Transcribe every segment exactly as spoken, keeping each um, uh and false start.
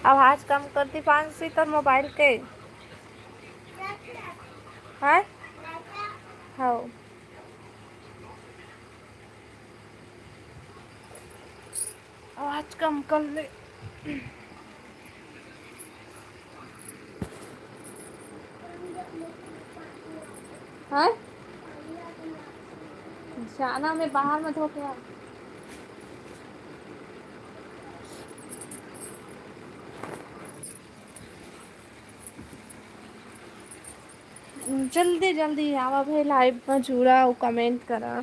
आवाज कम कर दीपांशी तोर मोबाइल के। हैं? हव। आवाज कम कर ले। हैं? जाना मैं बाहर में धो के आ। जल्दी जल्दी आवा भाई, लाइव में जुड़ा अउ कमेंट करा।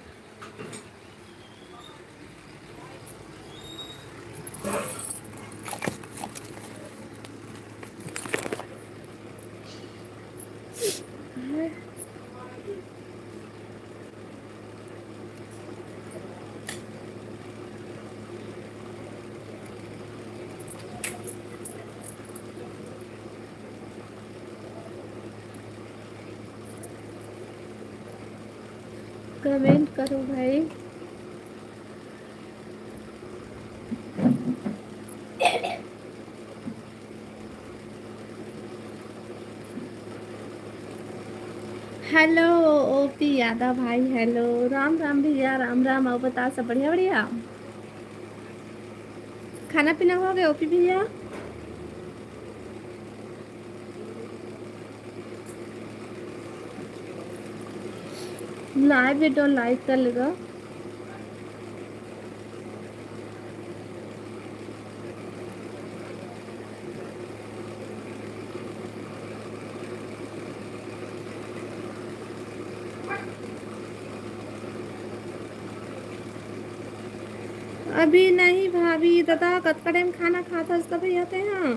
कमेंट करो भाई। हेलो ओपी यादव भाई, हेलो। राम राम भैया, राम राम। अउ बता, सब बढ़िया? बढ़िया। खाना पीना हो गया ओपी भैया? लाइव वीडियो लाइक कर लेगा। अभी नहीं भाभी, दादा कतका टाइम खाना खात हस त भैया तेहा?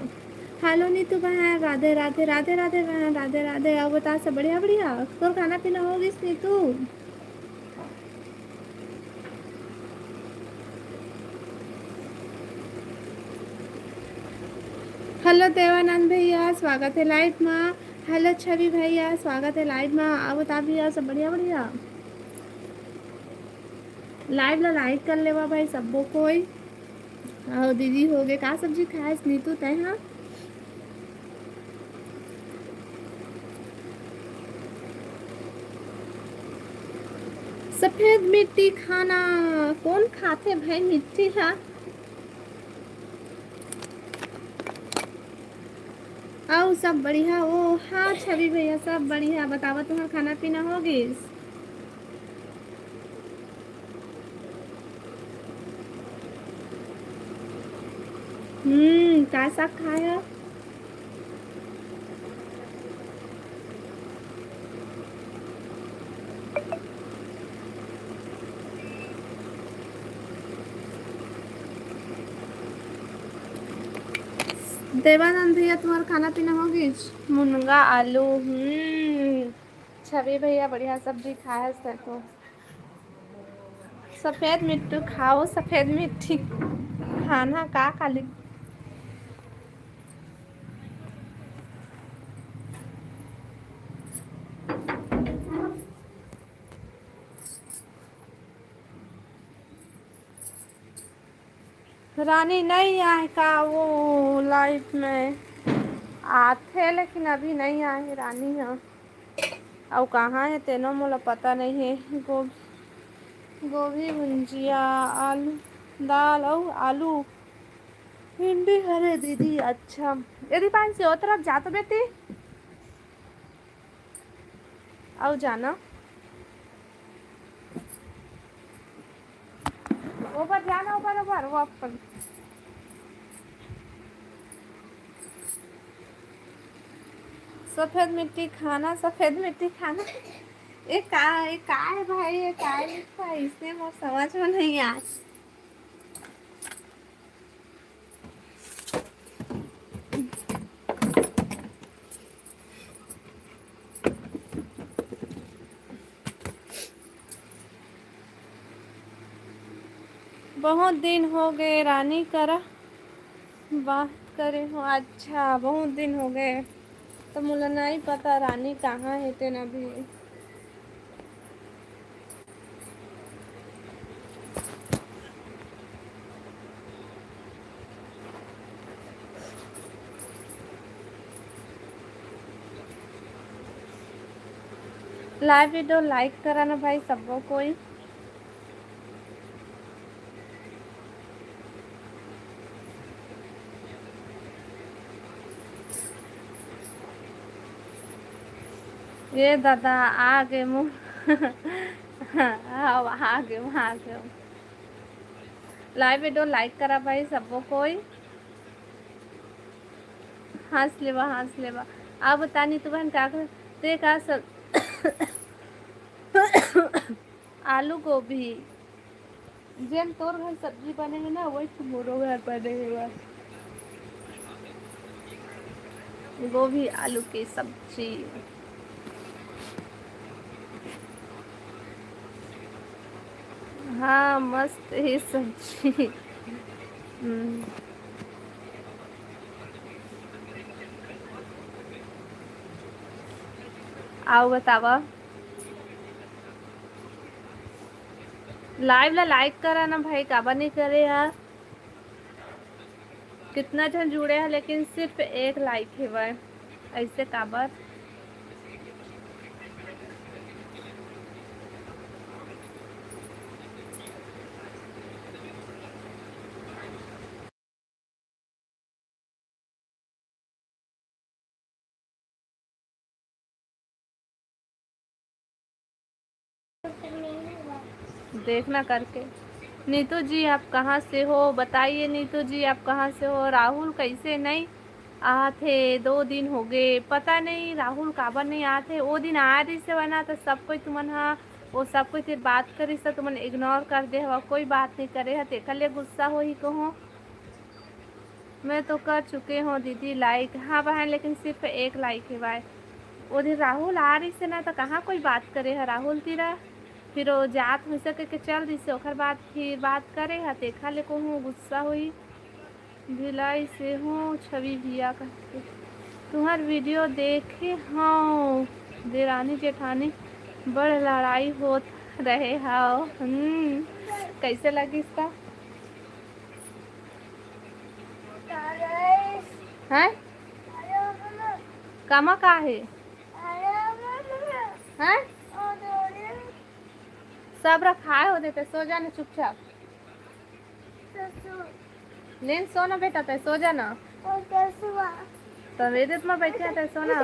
हेलो नीतू बहन, राधे राधे, राधे राधे बहन, राधे राधे। अउ बता, सब बढ़िया? बढ़िया। तोर खाना पीना हो गिस नीतू? हेलो देवानंद भैया, स्वागत है लाइव मा। हेलो छवि भैया, स्वागत है लाइव मा। अउ बता भैया, सब बढ़िया? बढ़िया। लाइव ला लाइक कर लेवा भाई सब्बो कोई। अउ दीदी हो गए, का सब्जी खाएस नीतू तैं हा? सफेद मिट्टी खाना कौन खाथे भाई मिट्टी ला? अउ सब बढ़िया? ओ हाँ छवि भैया, सब बढ़िया। बतावा, तुम्हार खाना पीना हो गिस? हम्म, का साग खाया? देवानंद भैया, तुम्हार खाना पीना हो गिस? मुनगा आलू, हम्म, छवि भैया बढ़िया सब्जी खाए हस तैं तो। सफेद मिट्टू खाओ, सफेद मिट्टी खाना का काली। रानी नहीं आए का वो लाइव में? आथे, लेकिन अभी नहीं आए रानी ह। अउ कहाँ हे तेनो मोला पता नहीं हे। गोभी, गोभी भुंजिया, आलू, दाल अउ आलू, भिंडी हरे दीदी। अच्छा, यदि पान से ओ तरफ जातो बेटी। अउ जाना, ऊपर जाना, ऊपर, ऊपर, वो अपन सफेद मिट्टी खाना, सफेद मिट्टी खाना। ये का, ये का है भाई, ये का लिखा है? इसने मोर समझ में नहीं आए। बहुत दिन हो गए रानी करा बात करे हो। अच्छा, बहुत दिन हो गए, तो मोला नहीं पता रानी कहाँ हे तेन अभी। Live video like करा ना भाई, सबो कोई। ये दादा, आ गे मु-, हाँ, आ गे, आ गे। Live video like करा भाई, सबो कोई। हंस लेवा, हंस लेवा। अब बता नीतू बहन, का कर-, ते का सब आलू गोभी, जेन तोर घर सब्जी बने हे ना, वही तो मोरो घर बने हे बस। गोभी आलू के सब्जी। हाँ, मस्त हे सब्जी। हम्म। अउ बतावा। Live ला like करा ना भाई, काबर नहीं करे यार। कितना झन जुड़े हे, लेकिन सिर्फ एक like हेवय, ऐसे काबर? देखना करके। नीतू जी, आप कहाँ से हो? बताइए नीतू जी, आप कहाँ से हो? राहुल कैसे नहीं आथे? दो दिन हो गए, पता नहीं राहुल काबर नहीं आथे। वो दिन आ रही से वना तो सब कोई तुमन हा, वो सब कोई तेर बात करी से तुमन ignore कर दे हवा, कोई बात नहीं करे हा, तेकर ले गुस्सा होही कहूँ। मैं तो कर चुके हूँ दीदी like। हाँ बहन, लेकिन सिर्फ एक like हे भाई। वो दिन राहुल आ रही से ना, तो कहाँ कोई बात करे है राहुल तीरा। फिर वो जात हो सके के चल रही से, ओकर बाद फिर बात करे है, देखा ले कहूँ गुस्सा हुई। भिलाई से हूँ छवि भैया करके तुहर video देखे हूँ, देरानी जेठानी बड़ लड़ाई होत रहे हव। हम्म, कैसे लगिस का? हैं? कामा का हे? हैं? सब रखाए हो देते, सो जा ना चुपचाप। लेन सो ना बेटा, तै सो जा ना। तब एदे में बैठे हैं, तै सो ना।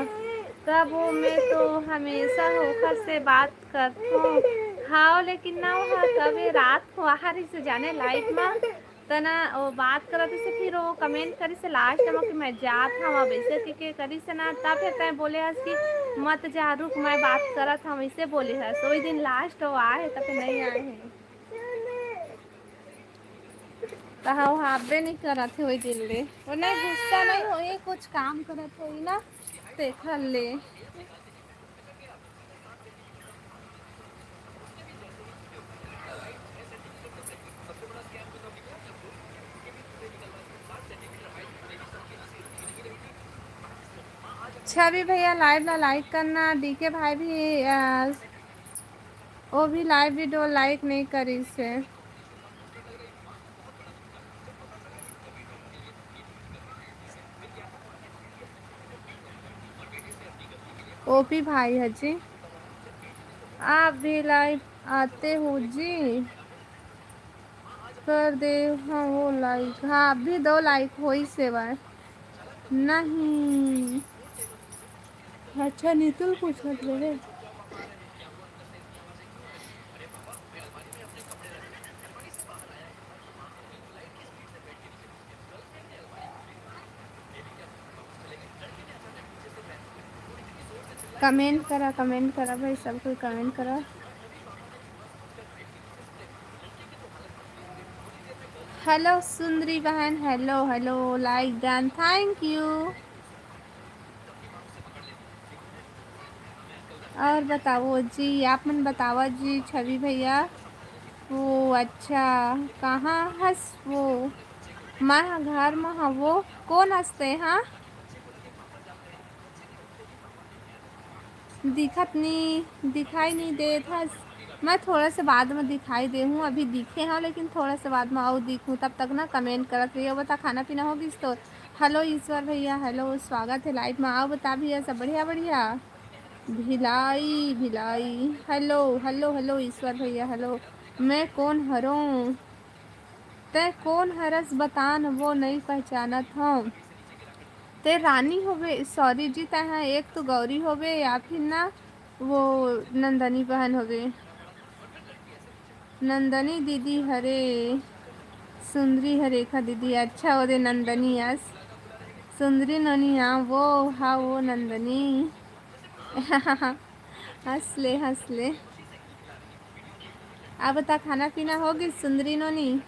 कब वो मैं तो हमेशा होकर से बात करता हूँ। हाँ, लेकिन ना वो कभी रात को आहारी से जाने live में तना वो बात करत से, फिर वो comment करी से last में कि मैं जात हूँ, अब ऐसे के, के करी से ना, तब फिर तय बोले हस कि मत जा, रुक, मैं बात करत हूँ, ऐसे बोले हस। वही दिन last वो आए, तब फिर नहीं आए हैं। तहाँ वो हाबे नहीं करत है वही दिन ले। वो नहीं, गुस्सा नहीं होई, कुछ काम करत होई ना, तेखर ले। छवि भैया live ला like करना, डीके भाई भी, अ, वो भी live video like नहीं करी से। ओपी भाई है जी, आप भी live आते हो जी? कर दे हाँ वो like, हाँ अभी दो like होई सेवा नहीं। अच्छा नितुल पूछत रहे। Comment करा, comment करा भाई, सब कोई comment करा। Hello सुंदरी बहन, hello hello, like done, thank you। और बताओ जी, आप मन बतावा जी, छवि भैया। वो अच्छा, कहाँ हस वो? मैं ह घर म हवो। कौन हस ते? हाँ, दिखत नी, दिखाई नहीं देत हस। मैं थोड़ा से बाद में दिखाई दे हूँ, अभी दिखे हाँ, लेकिन थोड़ा से बाद में आओ दिखूँ। तब तक ना comment करत रहिए। बता, खाना पीना हो गिस तो? Hello ईश्वर भैया, hello, स्वागत है live में। आओ बता भैया, सब बढ़िया बढ़िया? Bhilai, Bhilai. Hello, hello, hello, ईश्वर भैया, हेलो। मैं कोन हरों? तैं कोन हरस बतान, वो नइ पहचानत हौं। तैं रानी होबे, सॉरी जी, तैं हा एक तो गौरी होबे या फिर ना वो नंदनी बहन होबे। नंदनी दीदी हरे, सुंदरी हरे रेखा दीदी, अच्छा ओदे नंदनी अस। सुंदरी नोनी, हाँ, वो, हाँ, वो नंदनी। हँस ले, हँस ले। अब बता, खाना पीना हो गिस सुंदरी नोनी?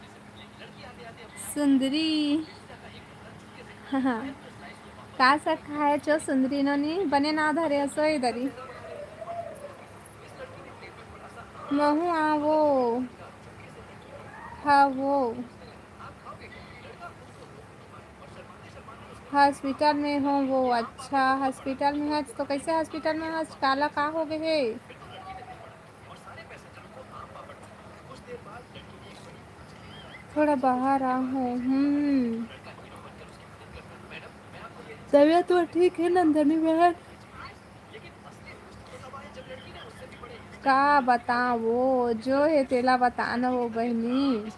सुंदरी। का साग खाए हच सुंदरी नोनी? बने नाव धरे हस ओ दरी। महूँ आवो। हाँ वो। हॉस्पिटल में हौं वो। अच्छा, हॉस्पिटल में हच तो कैसे हॉस्पिटल में हच? काला का हो गे हे? थोड़ा बाहर आ हूँ। हम्म, तबीयत तो ठीक है नंदनी बहन? का बताओ, जो है तेला बताना वो बहनी।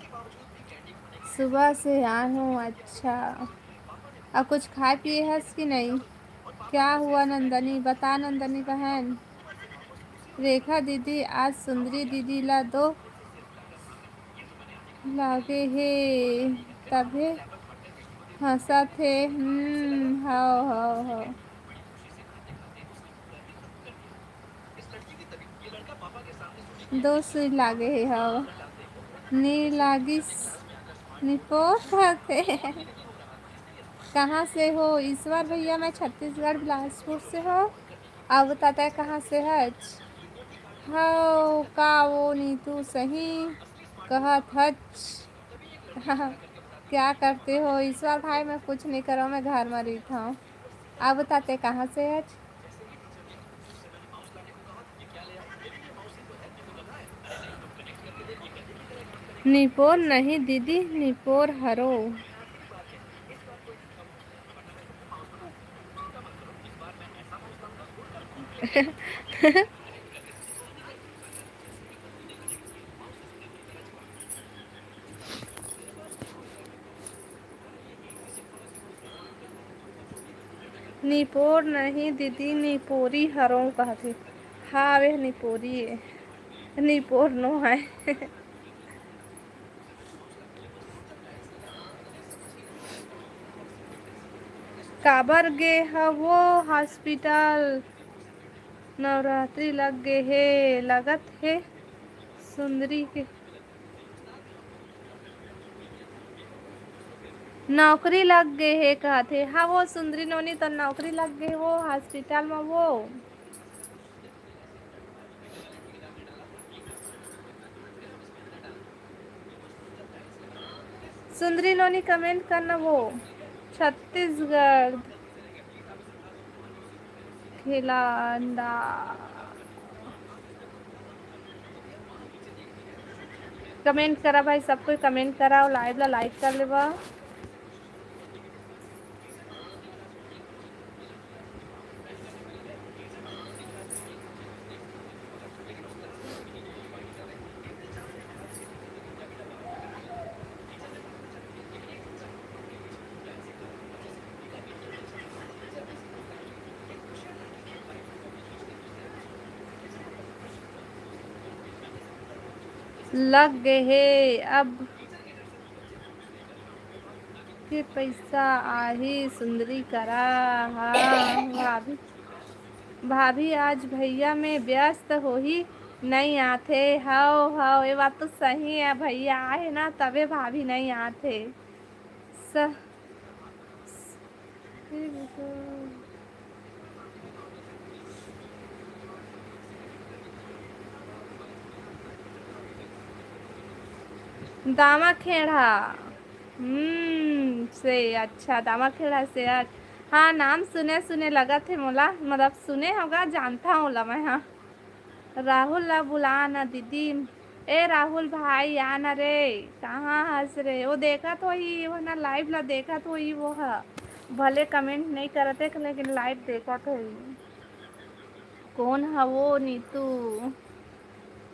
सुबह से आए हूँ। अच्छा, अब कुछ खाए पिए हस कि नहीं? क्या हुआ नंदनी, बता नंदनी बहन। रेखा दीदी आज सुंदरी दीदी ला दो लागे हे, तभे हंसत हे। हम्म, हव, हव, हव। दो सुई लागे हे, हव। नी लागिस, निपोर कहते। कहाँ से हो ईश्वर भैया? मैं छत्तीसगढ़ बिलासपुर से हूँ। अब बता, तैं कहाँ से हच? हव का वो नीतू, सही कहत हच। क्या करते हो ईश्वर भाई? मैं कुछ नहीं करो, मैं घर में रहित हूँ। अब बता, तैं कहाँ से हच? निपोर नहीं दीदी, निपोर हरो। निपोर नहीं दीदी, निपोरी हरों कहथे। हाँ, वे निपोरी ए, निपोर नो है। काबर गे हवो हॉस्पिटल? नवरात्रि लग गे हे, लगत हे सुंदरी के नौकरी लग गे हे, कहत हे। हाँ, वो सुंदरी नोनी तो नौकरी लग गे हे, वो हॉस्पिटल में वो। सुंदरी नोनी कमेंट करना वो। छत्तीसगढ़ खिलांदा। कमेंट करा भाई, सब कोई कमेंट करा और लाइव ला लाइक कर लेवा। लग गे हे अब के पैसा आही सुंदरी करा। हाँ भाभी, भाभी आज भैया में व्यस्त होही, नहीं आथे। हव हव, ये बात तो सही है, भैया आए ना तबे भाभी नहीं आथे। स दामा खेड़ा। हम्म, से अच्छा, दामा खेड़ा से अच्छा। हाँ, नाम सुने सुने लगत हे मोला, मतलब सुने होगा, जानता हूँ ला मैं। हाँ, राहुल ला बुला ना दीदी। ए राहुल भाई, आ ना रे, कहाँ हस रे? वो देखत होही, वो ना लाइव ला देखत होही, वो ह भले कमेंट नहीं करत हे, लेकिन लाइव देखत होही। कौन हा वो नीतू?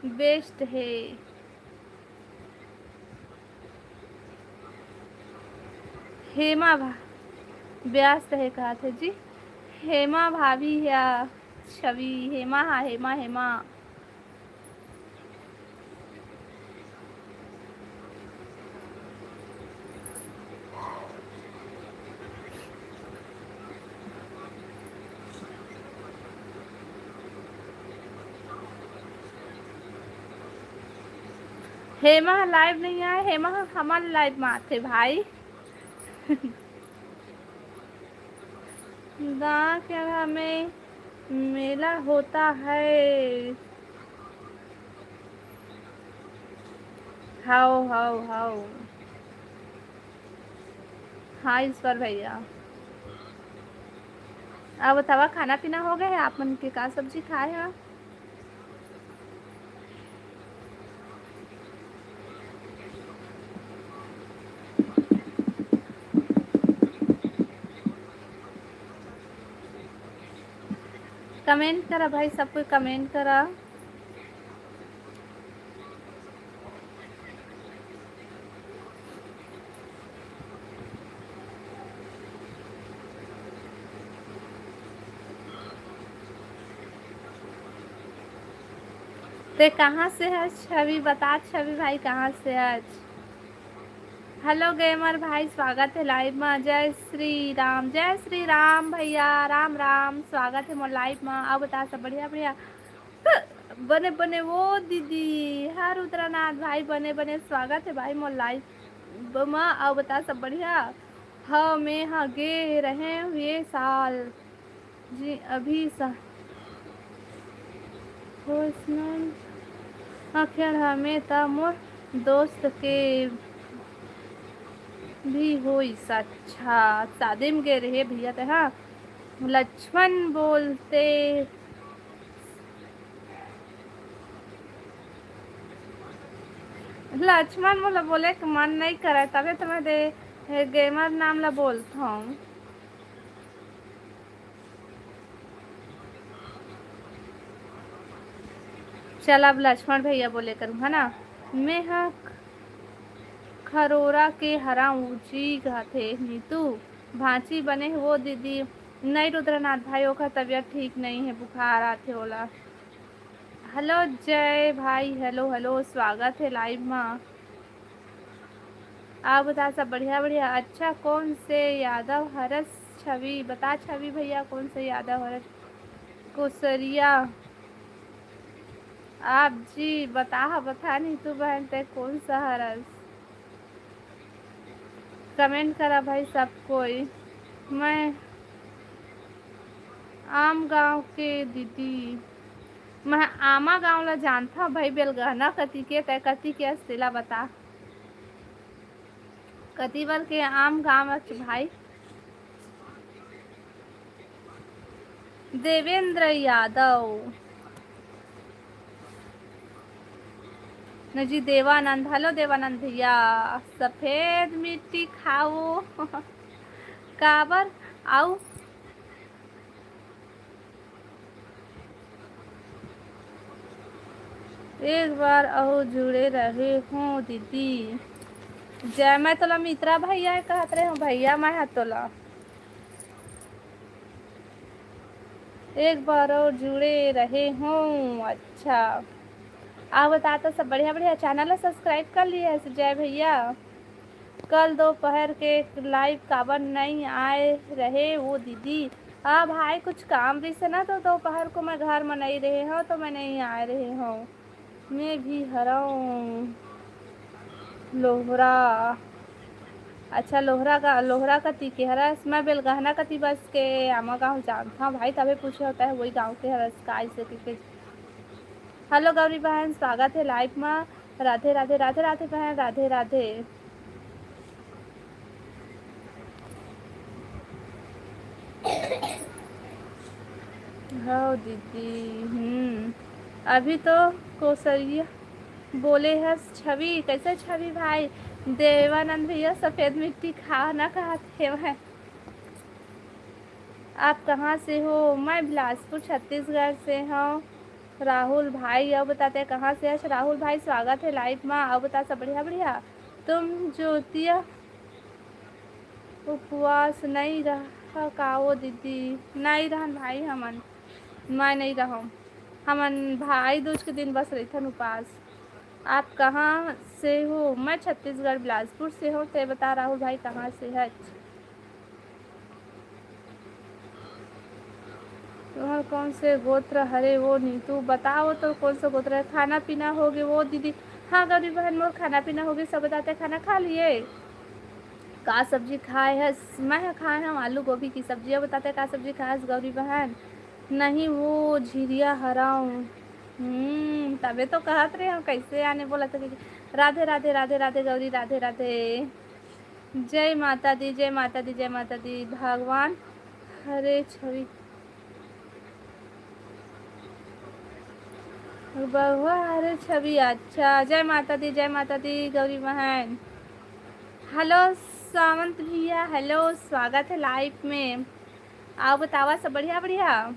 बेस्ट हे। हेमा भा-, व्यस्त हे कहत हे जी। हेमा भाभी या छवि, हेमा हा, हेमा, हेमा। हेमा ह लाइव नहीं आए, हेमा ह हमर लाइव में आथे भाई। गाँव के में मेला होता है। हाओ, हाओ, हाओ। हाँ, ईश्वर भैया। अब बतावा, खाना पीना हो गया है? आप मन के का सब्जी खाए हैं? कमेंट करा भाई, सब कोई कमेंट करा। ते कहाँ से है छवि? बता छवि भाई, कहाँ से है? हेलो गेमर भाई, स्वागत है लाइव में। जय श्री राम, जय श्री राम भैया, राम राम, स्वागत है मोर लाइव में। अब बता सब बढ़िया बढ़िया। बने बने वो दीदी, हर रुद्रनाथ भाई बने बने स्वागत है भाई मोर लाइव में। अब बता सब बढ़िया। हाँ, मैं हाँ गे रहे ये साल जी, अभी सा-, आखिर हमें त मोर दोस्त के भी होइस। अच्छा, शादी में गे रहे भैया ते, हाँ। लक्ष्मण बोलते, लक्ष्मण मोला बोले के मन नहीं करे, तबे तो मैं दे, हे, गेमर नाम ला बोलत हूँ। चल, अब लक्ष्मण भैया बोले करूँ, है ना? मैं ह खरोरा के हरा ऊँची कहथे नीतू, भांची बने हो दीदी। नहीं रुद्रनाथ भाई, ओकर तबीयत ठीक नहीं है, बुखार आथे ओला। हेलो जय भाई, हेलो, हेलो, स्वागत है लाइव में। आप बता सब बढ़िया, बढ़िया। अच्छा, कौन से यादव हरस छवि? बता छवि भैया, कौन से यादव हरस? कोसरिया। आप जी बता, बता नहीं तू बहन, ते कौन सा हरस? कमेंट करा भाई सब कोई। मैं आम गांव के दीदी, मैं आमा गांव ला जानता भाई, बेलगहना कति के, तय कति के अस तेला बता। कति बर के आम गांव अच भाई। देवेंद्र यादव। न जी, देवानंद। हेलो देवानंद भैया, सफेद मिट्टी खाओ। काबर? आऊ एक बार अउ जुड़े रहे हो दीदी। जय, मैं तोला मित्रा भैया कहत रहे हो भैया, मैं ह तोला। एक बार और जुड़े रहे हो। अच्छा, आप बता तो सब बढ़िया बढ़िया। चैनल ला सब्सक्राइब कर लिए है जय भैया। कल दोपहर के लाइव काबर नहीं आए रहे वो दीदी? हाँ भाई, कुछ काम भी से ना, तो दोपहर को मैं घर में नहीं रहे हूँ, तो मैं नहीं आए रहे हूँ। मैं भी हरव लोहरा। अच्छा, लोहरा का, लोहरा कती के हरस? मैं बेलगहना कती बस के आमा गाँव जानता भाई, तबे पूछे होता है, वही गाँव के हरस का ऐसे के, के। हेलो गौरी बहन, स्वागत है लाइव में। राधे राधे, राधे राधे बहन, राधे राधे। हाँ दीदी, हम्म, अभी तो कोसरिया बोले हस छवि, कैसे छवि भाई? देवानंद भैया सफेद मिट्टी खाना कहत हे मैं। आप कहाँ से हो? मैं बिलासपुर, छत्तीसगढ़ से हूँ। राहुल भाई, अउ बता, तैं कहाँ से हस? राहुल भाई, स्वागत है live मा। अउ बता, सब बढ़िया, बढ़िया? तुम ज्योतिया उपवास नइ रहा का वो दीदी? नइ रहन भाई, हमन, मैं नइ रहूँ। हमन भाई दूज के दिन बस रहिथन उपास। आप कहाँ से हो? मैं छत्तीसगढ़, बिलासपुर से हूँ। तैं बता राहुल भाई, कहाँ से हच? तुहर कौन से गोत्र हरे वो नीतू? बताओ तो कौन सा गोत्र है? खाना पीना होगे वो दीदी? हाँ गौरी बहन, मोर खाना पीना होगे, सब बता, तैं खाना खा लिए? का सब्जी खाए हस? मैं ह खाए हूँ आलू गोभी की सब्जी। अउ बता, तैं का सब्जी खाए हस गौरी बहन? नहीं, वो झिरिया हराऊँ। हम्म, तबे तो कहत रहे हूँ, कैसे आने बोला था कि राधे, राधे, राधे, राधे गौरी, राधे, राधे। जय माता दी, जय माता दी, जय माता दी। भगवान हरे छवि, भगवान हरे छवि। अच्छा, जय माता दी, जय माता दी गौरी बहन। Hello सावंत भैया, hello, स्वागत है live में। अउ बतावा, सब बढ़िया, बढ़िया?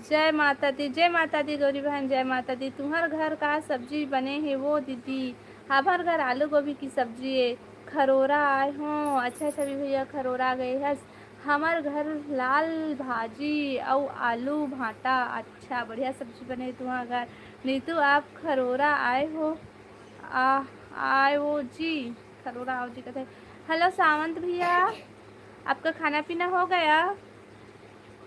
जय माता दी, जय माता दी गौरी बहन, जय माता दी। तुम्हर घर का सब्जी बने हे वो दीदी? हमर घर आलू गोभी की सब्जी है। खरोरा आए हो? अच्छा, अच्छा भी भैया, खरोरा गए हस। हमर घर लाल भाजी अउ आलू भाटा। अच्छा, बढ़िया सब्जी बने तुम्हर घर। नीतू, आप खरोरा आए हो? आ, आए वो जी, खरोरा आओ जी कहते। Hello सावंत भैया, आपका खाना पीना हो गया?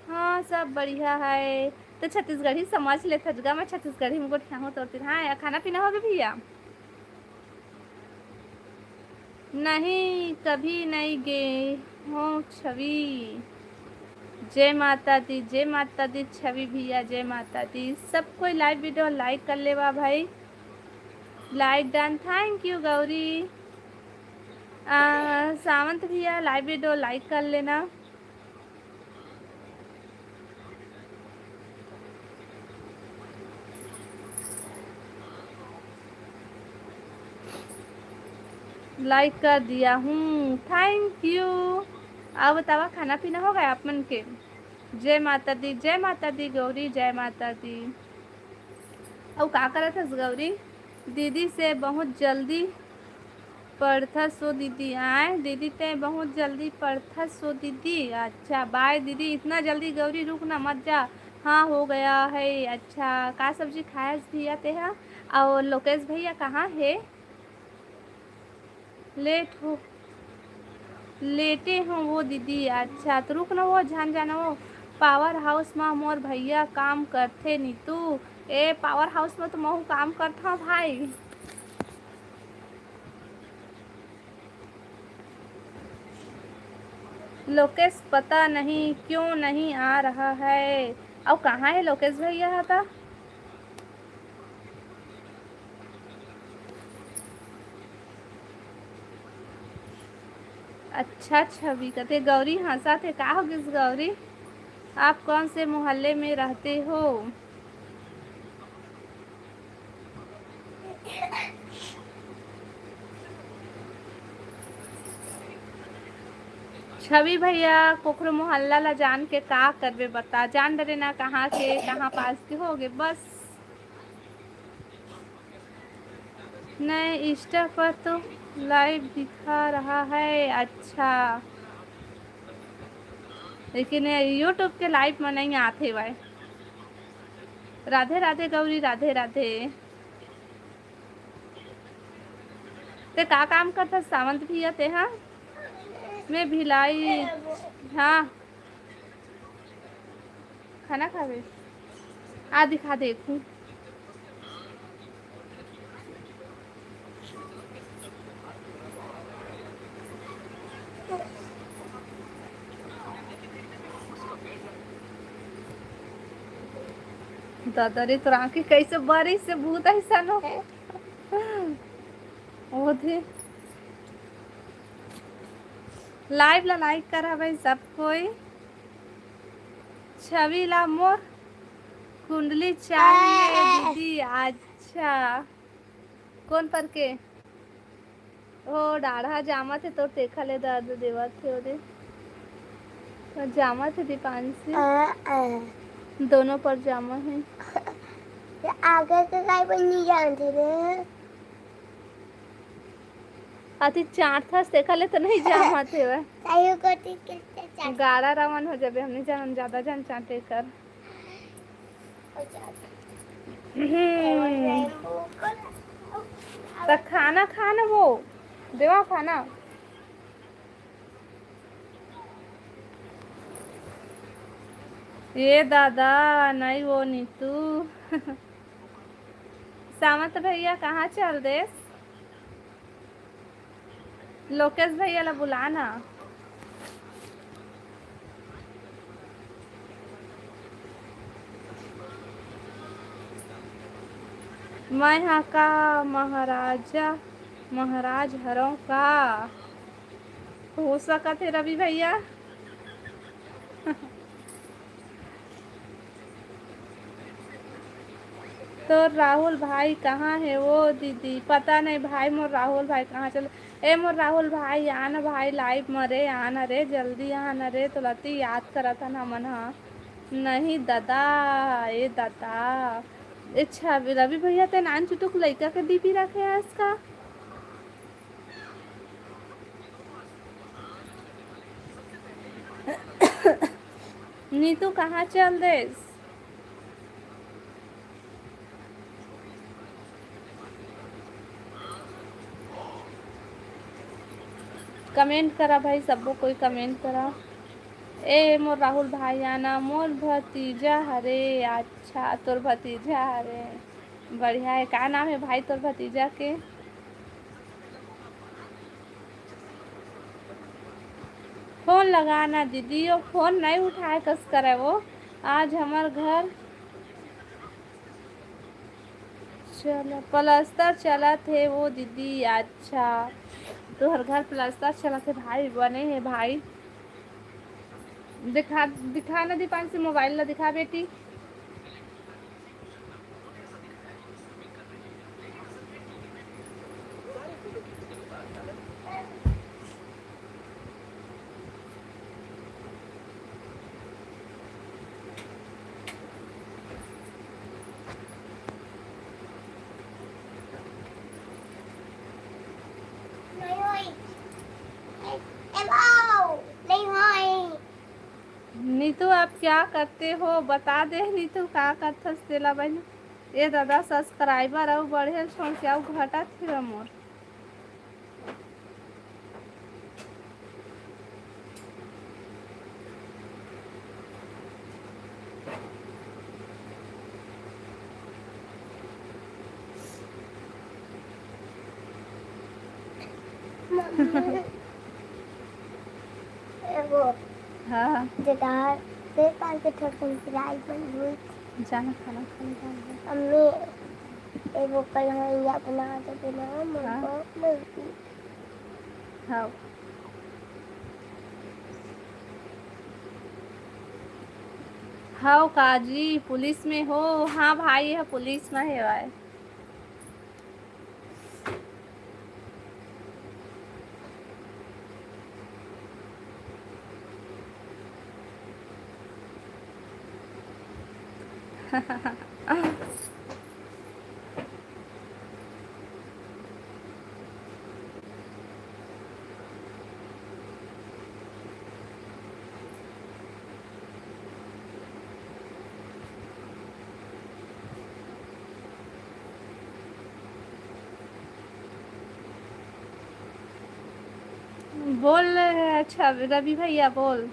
हाँ, सब बढ़िया है। तो छत्तीसगढ़ी समझ ले थजगा, मैं छत्तीसगढ़ी में गोठिया हूँ तोर तीर। हाँ, या खाना पीना हो गया भैया? नहीं, कभी नहीं गे हो छवि। जय माता दी, जय माता दी छवि भैया, जय माता दी। सब कोई live video like कर लेवा भाई। Like done, thank you Gauri. आ, सावंत भैया, live video like कर लेना। Like कर दिया हूँ, thank you। अउ बतावा, खाना पीना हो गया आप मन के? जय माता दी, जय माता दी गौरी, जय माता दी। अउ का करत हस गौरी? दीदी से बहुत जल्दी पढ़थस ओ दीदी। आय दीदी, तैं बहुत जल्दी पढ़थस ओ दीदी। अच्छा, bye दीदी। इतना जल्दी गौरी, रुक ना, मत जा। हाँ, हो गया है। अच्छा, का सब्जी खायस भैया तेहा? अउ लोकेश भैया कहाँ हे? लेट हो, लेटे हो वो दीदी। अच्छा, तो रुक ना, वो झन जाना, वो power house मा मोर भैया काम करथे नीतू। ए, power house मा तो महू काम करथव भाई। लोकेश पता नहीं क्यों नहीं आ रहा है। अउ कहाँ है लोकेश भैया हा ता? अच्छा छवि कथे गौरी हंसा थे। का हो गिस गौरी? आप कौन से मोहल्ले में रहते हो? छवि भैया, कोखरो मोहल्ला ला जान के का करबे बता, जान डरे ना कहाँ के, कहाँ पास के होगे बस। नहीं, Insta पर तो live दिखा रहा है। अच्छा, लेकिन ये YouTube के live में नहीं आते भाई। राधे राधे गौरी, राधे राधे। ते का काम करता सावंत भैया ते? हाँ, मैं भिलाई। हाँ, खाना खावे? आ दिखा देखूं। दादा रे, तोर आँखी कैसे बारिश से भूत ऐसा न हो। ओधे। Live ला like करा भाई सब कोई। छवि ला मोर कुंडली चाहिए दीदी। अच्छा, कौन पर के? ओ डाढ़ा जामत हे तोर, तेखा ले दर्द देवत हे ओदे। पर जामत हे दीपांशी। आ, आ। दोनों पर जामा हे। आगे के काई पर नहीं जानते रे। अति चांट थस, तेखा ले तो नहीं जामत हे वह। ताइयो को ठीक के चांट। गाड़ा रावण हो जाबे, हमने जानन ज्यादा जान चांटे कर। हम्म। त खाना खा ना वो, देवा खाना। ये दादा, नहीं वो नीतू। सामंत भैया कहाँ चल देस? लोकेश भैया ला बुला ना। मैं हा का महाराजा, महाराज हरव का? हो सकत हे रवि भैया। तोर राहुल भाई कहाँ हे वो दीदी? पता नहीं भाई, मोर राहुल भाई कहाँ चले। ए मोर राहुल भाई, आ ना भाई, live म रे, आ ना रे, जल्दी आ ना रे, तोला ती याद करत हन हमन ह। नहीं दादा, ए दादा। अच्छा, रवि भैया, ते नान चुटुक लइका के डीपी रखे हस का? नीतू कहाँ चल देस? Comment करा भाई, सबो कोई comment करा। ए मोर राहुल भाई, आना मोर भतीजा हरे। अच्छा, तोर भतीजा हरे, बढ़िया हे। का नाम हे भाई तोर भतीजा के? फोन लगा ना दीदी, वो फोन नहीं उठाए कस करे वो। आज हमर घर चल, प्लास्टर चलत हे वो दीदी। अच्छा, तोहर घर प्लास्टर चलत हे भाई, बने हे भाई। दिखा, दिखा ना दीपांशी, मोबाइल ला दिखा बेटी। नहीं होई। ए, ए, बाऊ, नहीं होई। नीतू, आप क्या करते हो? बता दे नीतू, का करथस तेला बहिनी। ए दादा, subscriber अउ बढ़े ल छोड़ के अउ घटत हे मोर। मम्मी, एगो हाँ। जगह पे पाल के थोड़ा सा राइस बन गई। जाना खाना खाने जाना। मम्मी, एगो कढ़ैया बना दे ना, हाँ। मम्मी। हाँ। हव काजी, पुलिस में हो? हाँ भाई, ये पुलिस में हे भाई। बोल रहे हैं, अच्छा रवि भैया बोल।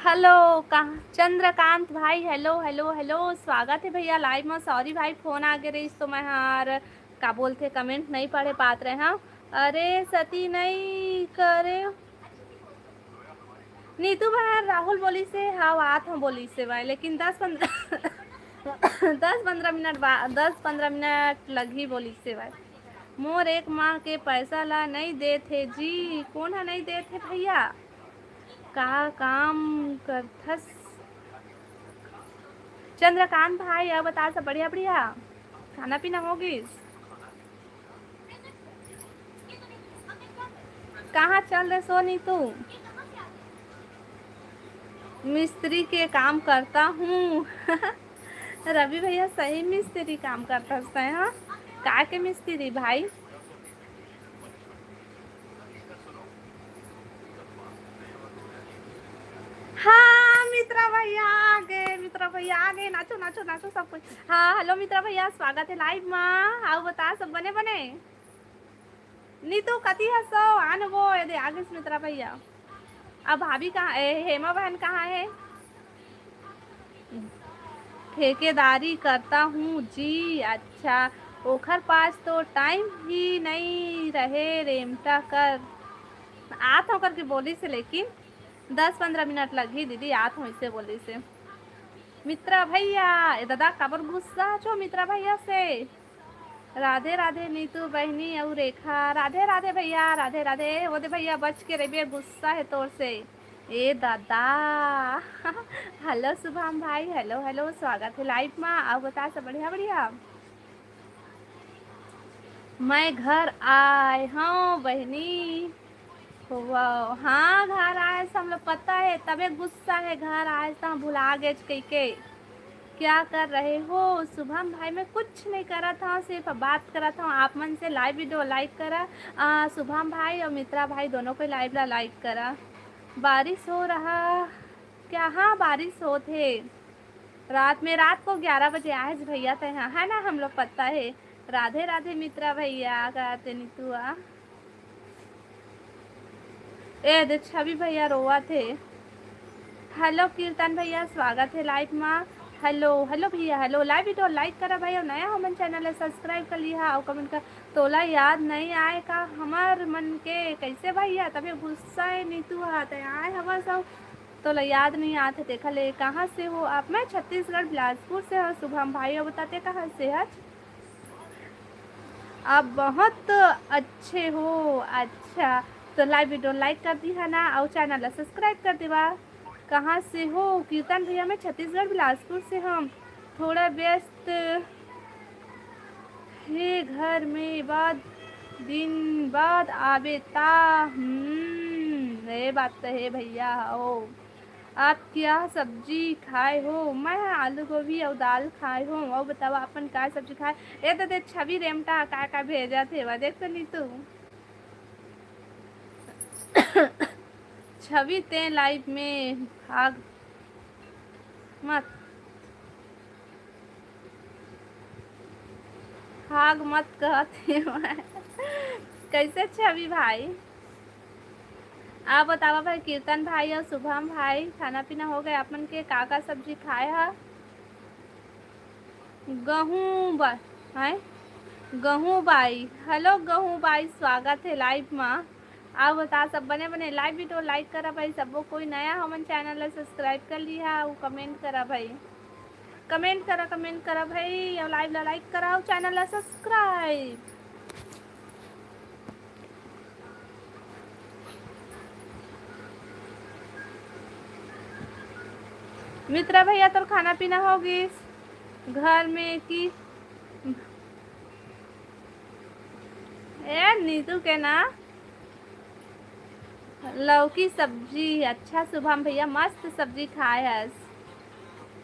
हेलो, कहाँ चंद्रकांत भाई? हेलो, हेलो, हेलो, स्वागत हे भैया लाइव में। सॉरी भाई, फोन आ गे रहिस तो मैं हर का बोलथे, कमेंट नहीं पढ़े पात रहे हंव। अरे सती नहीं करे। नीतू भाई, राहुल बोलिस हे, हाँ, आत हंव बोलिस हे भाई, लेकिन दस पंद्रह दस पंद्रह मिनट बाद, दस पंद्रह मिनट लगही बोलिस हे भाई। मोर एक माह के पैसा ला नहीं देत हे जी। कोन हा नहीं देत हे भैया? का काम करथस चंद्रकांत भाई? अउ बता, सब बढ़िया बढ़िया? खाना पीना हो गिस? कहाँ चल रहे सो नीतू? मिस्त्री के काम करता हूँ। रवि भैया, सही मिस्त्री काम करता है, हाँ? का के मिस्त्री भाई? हाँ, मित्रा भैया आ गे, मित्रा भैया आ गे, नाचो, नाचो, नाचो सब कोई। हाँ, हेलो मित्रा भैया, स्वागत हे लाइव मा। अउ बता, सब बने बने? नीतू कति हस ओ? आन वो, ये दे, आ गिस मित्रा भैया। अब भाभी कहाँ, ए, हेमा बहन कहाँ हे? ठेकेदारी करता हूँ जी। अच्छा, ओखर पास तो टाइम ही नहीं रहे रेमटा कर। आत हंव करके बोलिस हे, लेकिन दस पंद्रह मिनट लगही दीदी, आत हंव, अइसे बोलिस हे। मित्रा भैया, ए दादा, काबर गुस्सा छो मित्रा भैया से? राधे राधे नीतू बहिनी अउ रेखा। राधे राधे भैया, राधे राधे। वो दे भैया, बच के रहिबे, गुस्सा हे तोर से। ए दादा। हेलो शुभम भाई, हेलो, हेलो, स्वागत हे लाइव मा। अउ बता, सब बढ़िया बढ़िया? मैं घर आए हंव बहिनी। वाह, हाँ, घर आए से हमला पता हे, तबे गुस्सा हे, घर आए से भुला गेच कहिके। क्या कर रहे हो शुभम भाई? मैं कुछ नहीं करत हंव, सिर्फ बात करत हंव आप मन से। लाइव वीडियो लाइक करा। आ, शुभम भाई अउ मित्रा भाई दोनों के लाइव ला लाइक करा। बारिश हो रहा क्या? हाँ, बारिश होत हे। रात में, रात को ग्यारह बजे आए हस भैया तैं हा, है ना, हमला पता हे। राधे राधे मित्रा भैया, का ते नीतू आ। ए दे छवि भैया रोवत हे। हेलो कीर्तन भैया, स्वागत हे लाइव मा। हेलो, हेलो भैया, हेलो। लाइव वीडियो लाइक करा भाई, अउ नया हो मन चैनल ला सब्सक्राइब कर लिहा अउ कमेंट कर। तोला याद नहीं आए का हमर मन के? कैसे भैया, तबे गुस्सा हे नीतू हा, तैं आए हवस अउ तोला याद नहीं आत हे, देखा ले। कहाँ से हो आप? मैं छत्तीसगढ़ बिलासपुर से हंव शुभम भाई। अउ बता, तैं कहाँ से हच? आप बहुत अच्छे हो। अच्छा, तो लाइव वीडियो लाइक कर दिहा ना, अउ चैनल ला सब्सक्राइब कर देवा। कहाँ से हो कीर्तन भैया? मैं छत्तीसगढ़ बिलासपुर से हंव। थोड़ा व्यस्त हे घर में, बाद दिन बाद आबे ता। हम्म, ये बात तो हे भैया। हो, आप क्या सब्जी खाए हो? मैं आलू गोभी अउ दाल खाए हो। अउ बतावा, अपन का सब्जी खाए? ए तो दे छवि रेमटा का का भेजत हे, वा देख तो नीतू। छवि, तैं लाइव में भाग मत, भाग मत कहत हे मैं। कैसे छवि भाई? आप बतावा भाई, कीर्तन भाई अउ शुभम भाई, खाना पीना हो गए आप मन के? का का सब्जी खाए हा? गहूं बा-, हैं? गहूं बाई, हेलो गहूं बाई, स्वागत हे लाइव मा। अउ बता, सब बने बने? लाइव वीडियो लाइक करा भाई, सबो कोई नया हमन चैनल ला सब्सक्राइब कर लिहा अउ कमेंट करा भाई, कमेंट करा, कमेंट करा भाई, अउ लाइव ला लाइक करा अउ चैनल ला सब्सक्राइब। मित्रा भैया, तोर खाना पीना हो गिस घर में कि? ए नीतू के ना लौकी सब्जी। अच्छा शुभम भैया, मस्त सब्जी खाए हस।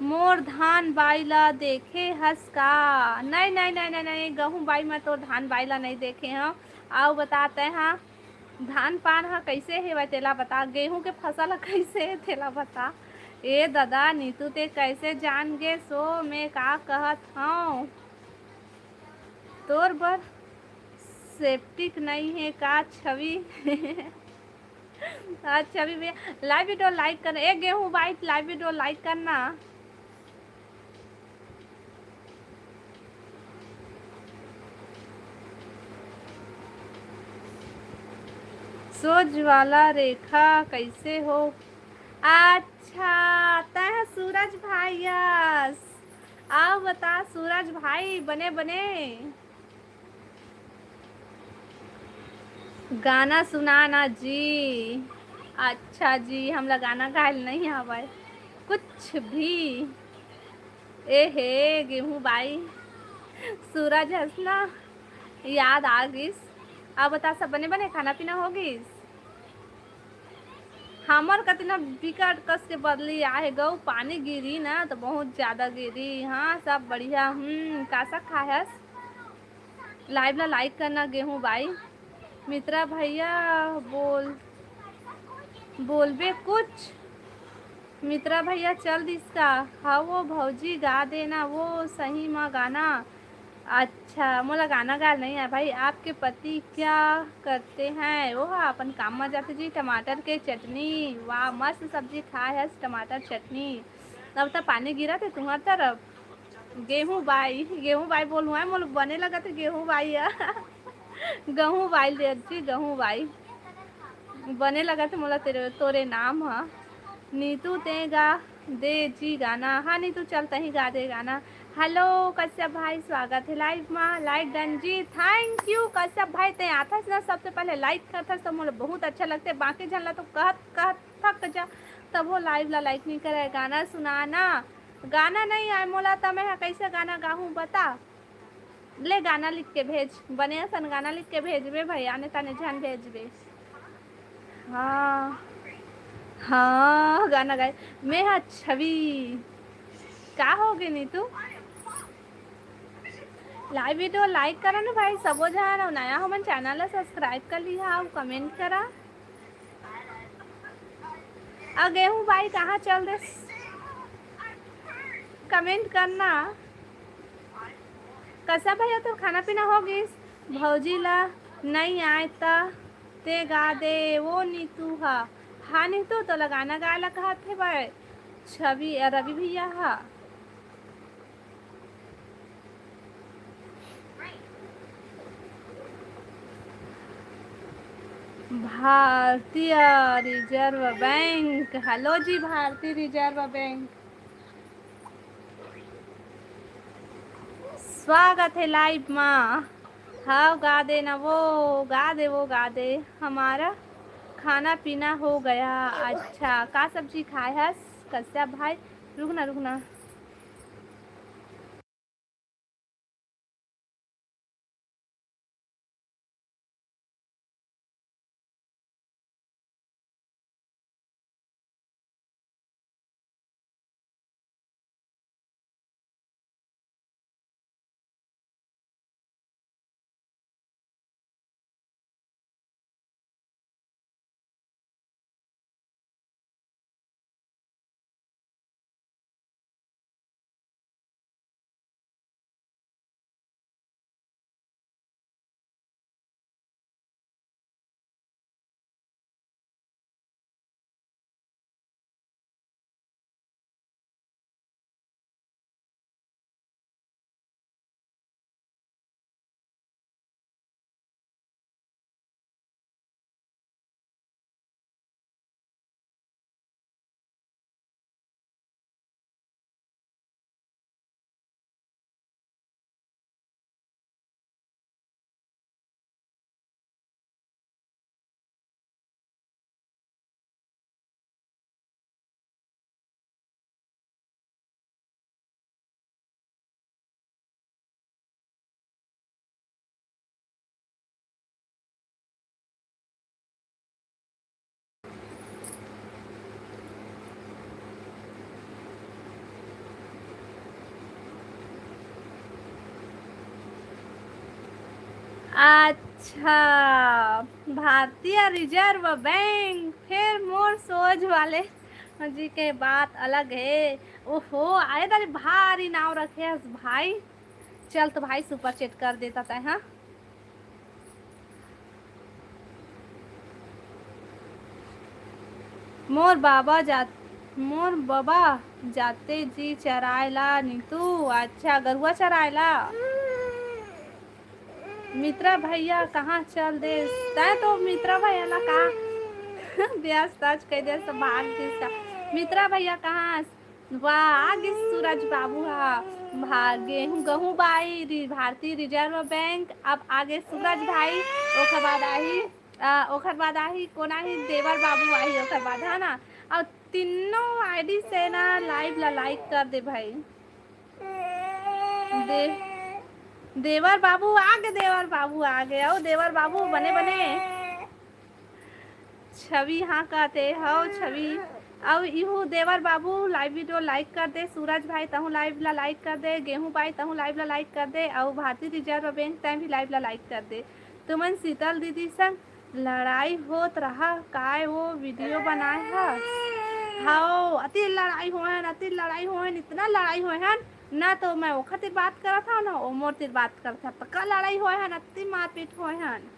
मोर धान बाई ला देखे हस का? नहीं, नहीं, नहीं, नहीं, नहीं, गहूं बाई में तो धान बाई ला नहीं देखे हंव। अउ बता, तैं हा धान पान हा कैसे हेवय तेला बता, गेहूं के फसल हा कैसे हे तेला बता। ए ददा नीतू, तैं कैसे जान गे सो मैं का कहत हंव? तोर बर सेप्टिक नइ हे का छवि? अच्छा, अभी भैया, लाइव वीडियो लाइक करना। ए, गेहूं बाई, लाइव वीडियो लाइक करना। सोज वाला रेखा, कैसे हो? अच्छा, तैं ह सूरज भाई यस। आओ बता सूरज भाई, बने बने। गाना सुना ना जी। अच्छा जी, हमला गाना गायल नहीं आवय कुछ भी। ए हे गेहूं बाई, सूरज हस ना, याद आ गिस। अब बता, सब बने बने, खाना पीना हो गिस? हमर कति ना बिकट कस के बदली आहे गऊ, पानी गिरी ना तो बहुत ज्यादा गिरी। हाँ, सब बढ़िया। हम्म, का साग खाए हस? लाइव ला लाइक करना गेहूं बाई। मित्रा भैया बोल, बोलबे कुछ। मित्रा भैया चल दिस का? हाँ वो भौजी गा देना वो सही म गाना। अच्छा, मोला गाना गायल नहीं आय भाई। आपके पति क्या करते हैं? वो हा अपन काम म जाथे जी। टमाटर के चटनी, वाह, मस्त सब्जी खाए हस, टमाटर चटनी। अब त पानी गिरत हे तुम्हार तरफ। गेहूं बाई, गेहूं बाई बोलूं, आय मोला बने लगत हे गेहूं बाई ह। गहूं बाई ले जी, गहूं बाई। बने लगत हे मोला तेरे, तोरे नाम ह। नीतू ते गा दे जी गाना। हाँ नीतू, चल तहीं गा दे गाना। हेलो कश्यप भाई, स्वागत हे लाइव मा। लाइक डन जी, थैंक यू कश्यप भाई। ते आथस ना, सबसे पहले लाइक करथस त मोला बहुत अच्छा लगथे। बाकी झन ला तो कहत कहत थक जा, तभो लाइव ला लाइक नहीं करे। गाना सुना ना। गाना नहीं आय मोला, त मैं ह कैसे गाना गाहूं बता। ले गाना लिख के भेज, बने असन गाना लिख के भेजबे भाई, आने ताने झन भेजबे। हाँ, हाँ, गाना गाए। मैं हा छवि। का हो गे नीतू? लाइव वीडियो लाइक करा ना भाई, सबो झन, अउ नया हमन चैनल ला सब्सक्राइब कर लिहा अउ कमेंट करा। अउ गेहूं बाई कहाँ चल देस? कमेंट करना। कसा भैया तोर खाना पीना हो गिस? भौजी ला नई आय त ते गा दे वो नीतू हा। हाँ नीतू, तोला गाना गाय ला कहत हे भाई छवि, अ, रवि भैया हा। भारतीय रिजर्व बैंक, हेलो जी भारतीय रिजर्व बैंक, स्वागत हे लाइव मा। हाव गा दे ना वो, गा दे वो, गा दे। हमारा खाना पीना हो गया। अच्छा, का सब्जी खाए हस कश्यप भाई? रुकना, रुकना। अच्छा, भारतीय रिजर्व बैंक, फेर मोर सोझ वाले जी के बात अलग हे। ओहो, आए दारी भारी नाव रखे हस भाई। चल तो भाई, सुपर चैट कर देता तै, हाँ। मोर बाबा जात, मोर बाबा जाते जी चराय ला नीतू। अच्छा, गरुआ चराय ला। मित्रा भैया कहाँ चल देस? तैं तो मित्रा भैया ला का ब्याज ताज कह दे, सब भाग दिस का। मित्रा भैया कहाँ? वाह, आगे सूरज बाबू हा। भाग गेहूं, गहूं बाई, रि-, भारतीय रिजर्व बैंक। अब आगे सूरज भाई, ओकर बाद आही, आ, ओकर बाद आही, कोन आही? देवर बाबू आही ओकर बाद, है ना? और तीनों आईडी से ना लाइव ला लाइक कर दे भाई। दे-, देवर बाबू आगे, देवर बाबू आगे, ओ देवर बाबू बने बने। छवि, हाँ कहते हव छवि। अउ इहू देवर बाबू लाइव वीडियो लाइक कर दे। सूरज भाई, तहूँ लाइव ला लाइक कर दे। गेहूं बाई, तहूँ लाइव ला लाइक कर दे। अउ भारतीय रिजर्व बैंक, तैं भी लाइव ला लाइक कर दे। तुमन शीतल दीदी संग लड़ाई होत रहा काय, वो वीडियो बनाए ह? हाओ, अति लड़ाई होए हन, अति लड़ाई होए हन, इतना लड़ाई होए हन ना, तो मैं ओखर तिर बात करत हव ना, ओ मोर तिर बात करत हव। पक्का लड़ाई होए हन, अति मारपीट होए हन।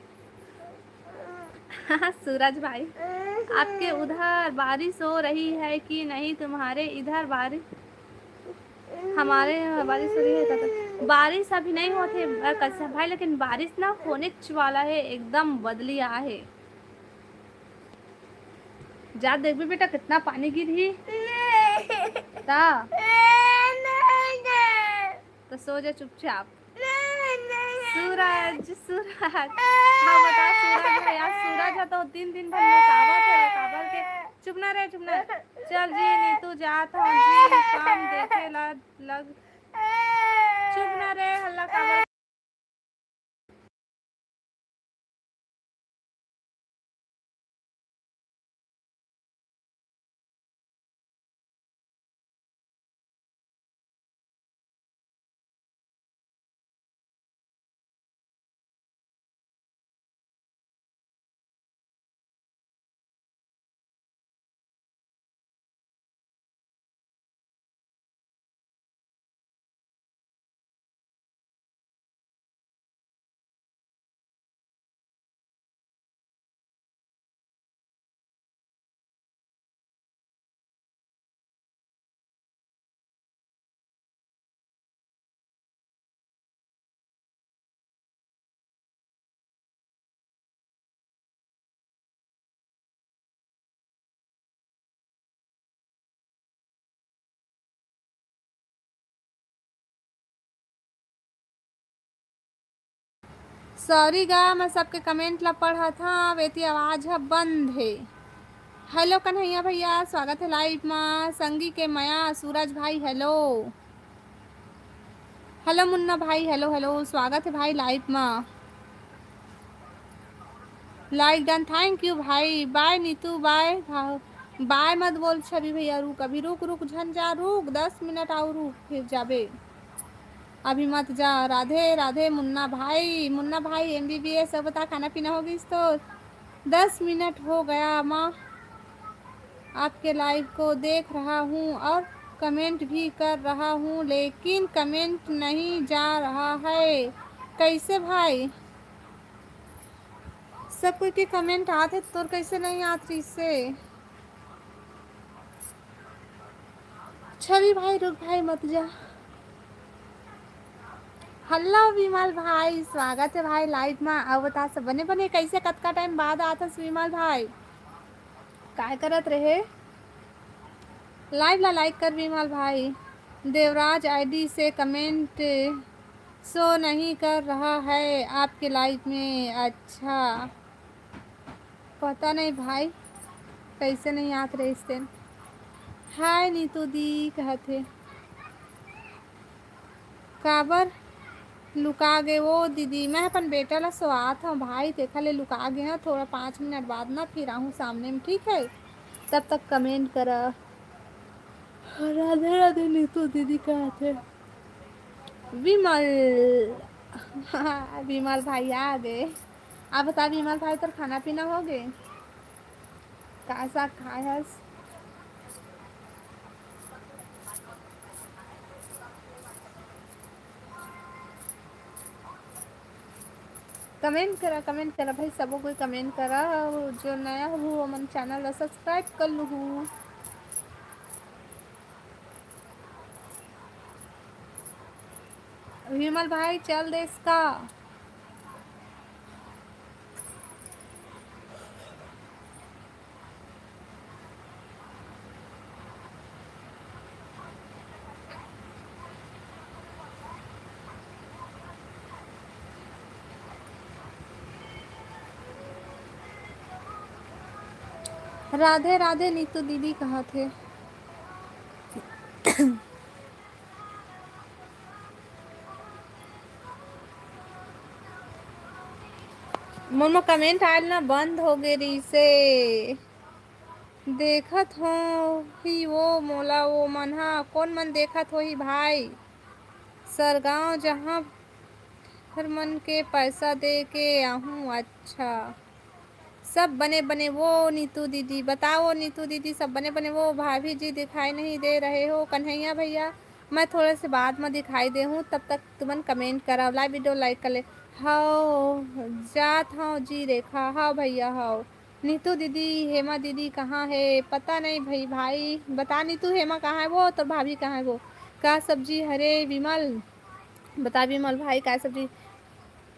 सूरज भाई, आपके उधर बारिश हो रही है कि नहीं? तुम्हारे इधर बारिश, हमारे यहाँ बारिश हो रही है, तो बारिश अभी नहीं होत हे, अ, कश्यप भाई, लेकिन बारिश ना होनेच वाला हे, एकदम बदली आ हे। जा देखबे बेटा, कितना पानी गिरही। ता तो सो जा चुपचाप। सूरज, सूरज, हाँ बता सूरज है यार, सूरज है तो दिन दिन भर नकावत है, नकावत के। चुप ना रे, चुप ना। चल जी नीतू, जात हूँ जी, काम देखे ला लग। चुप ना रे, हल्ला काबर। सॉरी गा, मैं सबके कमेंट ला पढ़त हव, एती आवाज ह बंद हे। हेलो कन्हैया भैया, स्वागत हे लाइव मा। संगी के मया, सूरज भाई, हेलो। हेलो मुन्ना भाई, हेलो, हेलो, स्वागत हे भाई लाइव मा। लाइक डन, थैंक यू भाई। बाय नीतू, बाय। बाय मत बोल छवि भैया, रुक, अभी रुक, रुक, झन जा, रुक, दस मिनट अउ रुक, फिर जाबे। अभी मत जा। राधे राधे मुन्ना भाई, मुन्ना भाई एमबीबीएस, अब बता खाना पीना हो गइस तो? दस मिनट हो गया माँ, आपके लाइव को देख रहा हूँ और कमेंट भी कर रहा हूँ, लेकिन कमेंट नहीं जा रहा है। कैसे भाई? सब कोई के कमेंट आत हे, तोर कैसे नहीं आत रहिसे? छवि भाई, रुक भाई, मत जा। हेलो विमल भाई, स्वागत हे भाई लाइव मा। अउ बता सब बने बने, कैसे कतका टाइम बाद आत हस विमल भाई? काय करत रहे? लाइव ला लाइक कर विमल भाई। देवराज आईडी से कमेंट शो नहीं कर रहा है आपके लाइव में। अच्छा, पता नहीं भाई, कैसे नहीं आत रहिस तेन। हाय नीतू दी कहत हे। काबर लुका गे वो दीदी? मैं अपन बेटा ला सोआत हव भाई, तेखर ले लुका गे हव। थोड़ा पाँच मिनट बाद ना फिर आहूँ सामने में, ठीक है? तब तक कमेंट करा। राधे राधे नीतू दीदी कहत हे। विमल, हाँ, विमल भाई आ गे। अब बता विमल भाई, तोर खाना पीना हो गे? का साग खाए हस? कमेंट करा, कमेंट करा भाई, सबो कोई कमेंट करा, अउ जो नया हू ओमन चैनल ला सब्सक्राइब कर लूहू। विमल भाई चल देस का? राधे राधे नीतू दीदी कहत हे। मोर म कमेंट आयल ना बंद हो गे रहिसे। देखत होही वो मोला, वो मन हा कोन मन देखत होही भाई? सरगांव जहां हर मन के पैसा दे के आहूं। अच्छा, सब बने बने वो नीतू दीदी, बताओ नीतू दीदी, सब बने बने वो? भाभी जी दिखाई नहीं दे रहे हो। कन्हैया भैया, मैं थोड़े से बाद में दिखाई दे हूँ, तब तक तुमन कमेंट कराओ, लाइव वीडियो लाइक कर ले। हव, जात हव जी रेखा, हव भैया, हव। नीतू दीदी, हेमा दीदी कहाँ है? पता नहीं भाई, भाई बता नीतू, हेमा कहाँ है वो, तो भाभी कहाँ है वो? का सब्जी हरे विमल? बता विमल भाई, का सब्जी?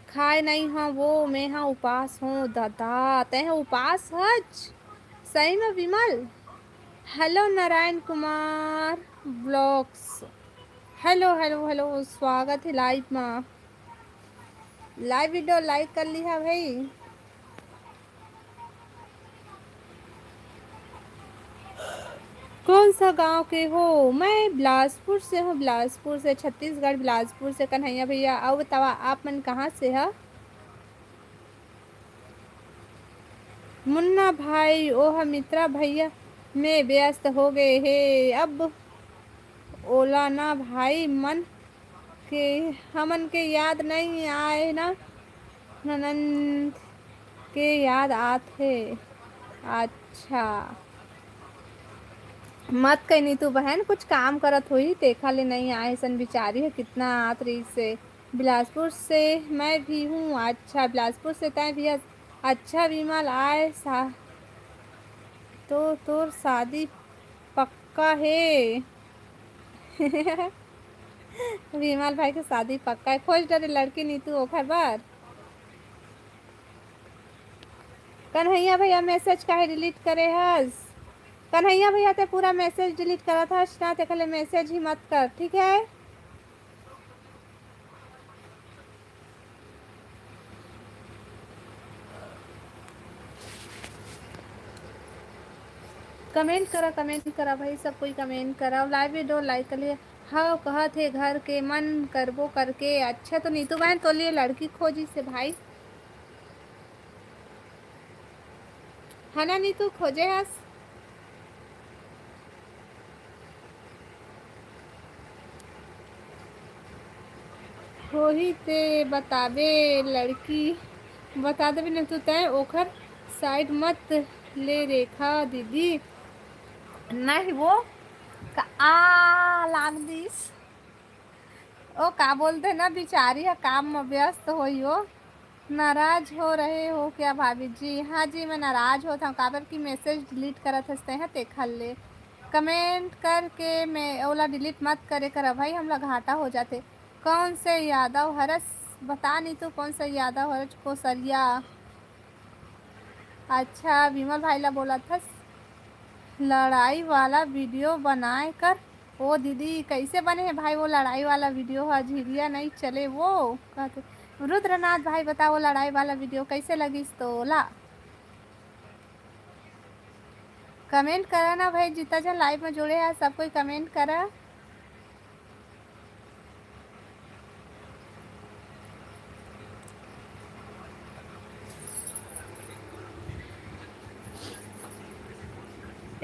खाए नहीं हव वो, मैं हा उपास हूँ दादा। तै हा उपास हच सही में Vimal? Hello Narayan Kumar blogs, hello hello hello, स्वागत है लाइव में। लाइव वीडियो लाइक कर लिहा भाई। कौन सा गांव के हो? मैं बिलासपुर से हूँ, बिलासपुर से, छत्तीसगढ़, बिलासपुर से। कन्हैया भैया, अउ बतावा, आप मन कहाँ से ह? मुन्ना भाई, ओह मित्रा भैया में व्यस्त हो गए हे, अब ओला ना भाई मन के, हमन के याद नहीं आए ना, ननंद के याद आत हे। अच्छा, मत कही नीतू बहन, कुछ काम करत होही, तेखा ले नहीं आए सन। बिचारी ह कितना आत रहिस हे। बिलासपुर से मैं भी हूँ। अच्छा, बिलासपुर से तैं भी हस। अच्छा विमल, आए सा तो तोर शादी पक्का हे। विमल भाई के शादी पक्का हे। खोज डरे लड़की नीतू ओखर बर। कन्हैया भैया मैसेज काहे डिलीट करे हस? कन्हैया भैया, ते पूरा मैसेज डिलीट करत हस ना, तेखले मैसेज ही मत कर, ठीक है? कमेंट करा, कमेंट करा भाई, सब कोई कमेंट करा। लाइव वीडियो लाइक कर लिए। हाँ, कहत हे घर के मन करबो करके। अच्छा, तो नीतू बहन तो लिए लड़की खोजिस हे भाई, है ना नीतू, खोजे हस? होही ते बताबे लड़की, बता देबे न तू, तैं ओखर साइड मत ले रेखा दीदी। नहीं वो का, आ, लाग दिस। ओ का बोलथे ना, बिचारी ह काम म व्यस्त होई ओ। नाराज हो रहे हो क्या भाभी जी? हाँ जी, मैं नाराज होत हव, काबर कि मैसेज डिलीट करत हस तैं ह, तेखर ले। कमेंट करके मैं ओला डिलीट मत करे कर भाई, हमला घाटा हो जाथे। कौन से यादव हरस? बता नी तो कौन सा यादव हरस कोसरिया? अच्छा, विमल भाई ला बोलत हस, लड़ाई वाला वीडियो बनाए कर। ओ दीदी, कैसे बने हे भाई वो लड़ाई वाला वीडियो ह? झिरिया नहीं चले वो, कहते। रुद्रनाथ भाई, बता वो लड़ाई वाला वीडियो कैसे लगिस तोला? कमेंट करा ना भाई, जितना जन लाइव में जुड़े हैं, सब कोई कमेंट करा।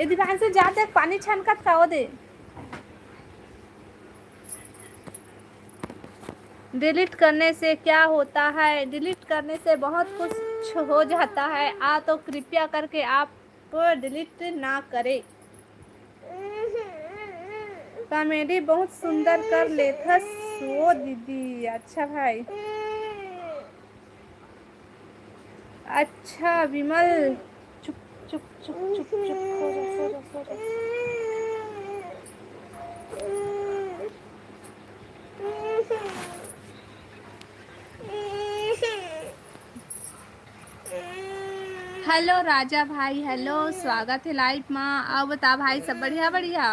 ए दीवान से जा देख, पानी छनकत का ओ दे। डिलीट करने से क्या होता है? डिलीट करने से बहुत कुछ हो जाता है। आ तो कृपया करके आप डिलीट ना करें। कॉमेडी बहुत सुंदर कर लेथस वो दीदी। अच्छा भाई, अच्छा विमल, चुप, चुप, चुप, चुप, चुप, सो जा, सो जा, सो जा। हेलो राजा भाई, हेलो, स्वागत है लाइव मा। अउ बता भाई, सब बढ़िया? बढ़िया।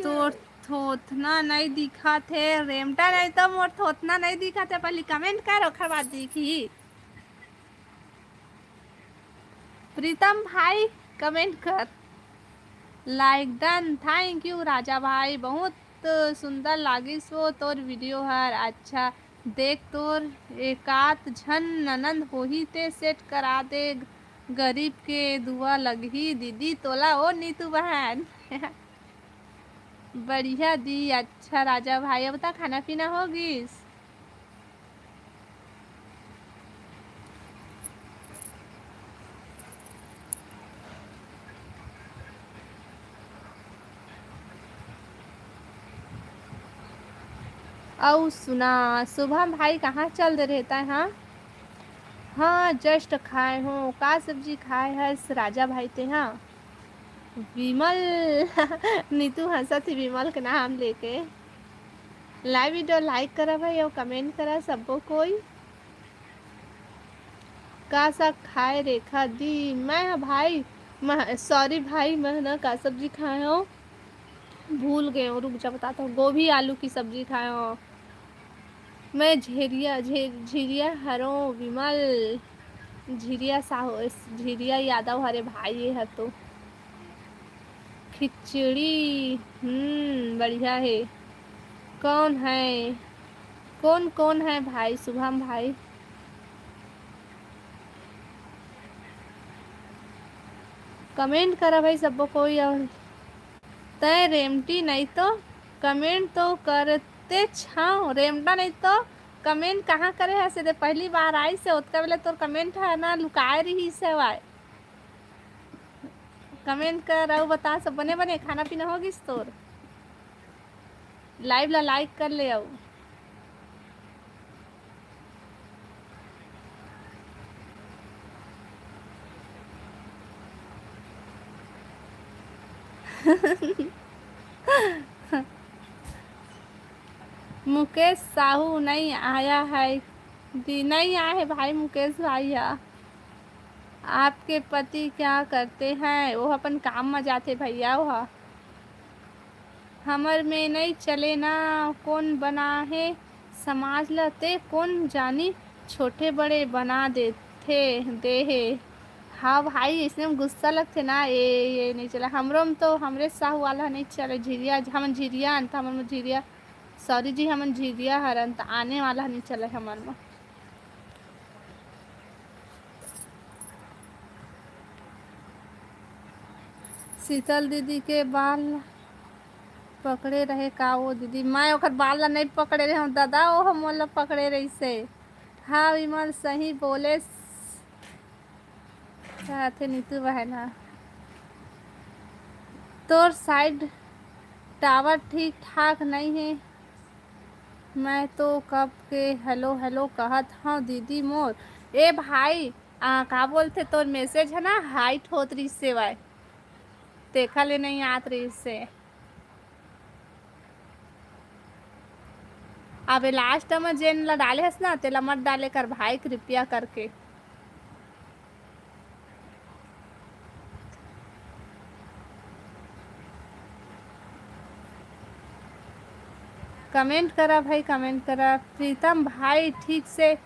तोर थोथना नहीं दिखत हे, रेमटा नहीं तो मोर थोथना नहीं दिखत हे। पहली कमेंट कर, ओखर बाद दिखी। प्रीतम भाई, कमेंट कर। लाइक डन, थैंक यू राजा भाई, बहुत सुंदर लागिस वो तोर वीडियो हर। अच्छा, देख तोर एकात झन ननंद होही ते सेट करा दे, गरीब के दुआ लगही दीदी तोला ओ नीतू बहन। बढ़िया दी, अच्छा राजा भाई, अब तक खाना पीना हो गिस? अउ सुना, शुभम भाई, कहाँ चल दे रहता है? हाँ, हाँ, जस्ट खाए हो। का सब्जी खाए हस राजा भाई ते? हाँ, विमल। नीतू हंसत ही विमल के नाम लेके। लाइव वीडियो लाइक करा भाई, अउ कमेंट करा सब्बो कोई। का साग खाए रेखा दी? मैं ह भाई, मैं, सॉरी भाई, मैं ना का सब्जी खाए हो, भूल गए हो, रुक जा, बताता हूँ। गोभी आलू की सब्जी खाए हो। मैं झेरिया, झे-, झिरिया हरो विमल, झिरिया साहू, झिरिया यादव हरे भाई, ये ह तो। खिचड़ी, हम्म, बढ़िया हे। कौन है, कौन कौन है भाई, शुभम भाई? कमेंट करा भाई सब्बो कोई। अउ तैं रेमटी नहीं तो कमेंट तो करते छाव, रेमटा नहीं तो कमेंट कहाँ करे हस? दे पहली बार आइस हे, ओतका बेले तोर कमेंट ह ना लुकाए रहिस हवय। कमेंट कर अउ बता, सब बने बने, खाना पीना हो गिस तोर? लाइव ला लाइक कर ले अउ। मुकेश साहू नहीं आया है दी, नहीं आए हे भाई मुकेश भाई ह। आपके पति क्या करते हैं? वो अपन काम म जाथे भैया, वो ह। हमर में नहीं चले ना, कोन बना हे समाज ल ते, कोन जानी छोटे बड़े बना देथे, दे हे। हाँ भाई, इसने में गुस्सा लगथे ना, ए, ये नहीं चला। हमरो में तो हमरे साहू वाला नहीं चले, झिरिया, हमन झिरिया अंत, हमन में झिरिया, सॉरी जी, हमन झिरिया हरन, त आने वाला नहीं चले हमन में। शीतल दीदी के बाल पकड़े रहे का वो दीदी? मैं ओकर बाल ला नहीं पकड़े रहे हूँ दादा, वो मोला पकड़े रहिसे। हाँ विमल सही बोले कहथे नीतू बहन ह। तोर साइड टावर ठीक ठाक नहीं है। मैं तो कब के हेलो हेलो कहत हव दीदी मोर। ए भाई, आ, का बोलथे, तोर मैसेज है ना हाइट होत रहिस सेवाय, तेखा ले नहीं आत रहिस से। अबे लास्ट में जेन ला डाले हस ना, तेला मत डाले कर भाई, कृपया करके। कमेंट करा भाई, कमेंट करा। प्रीतम भाई, ठीक से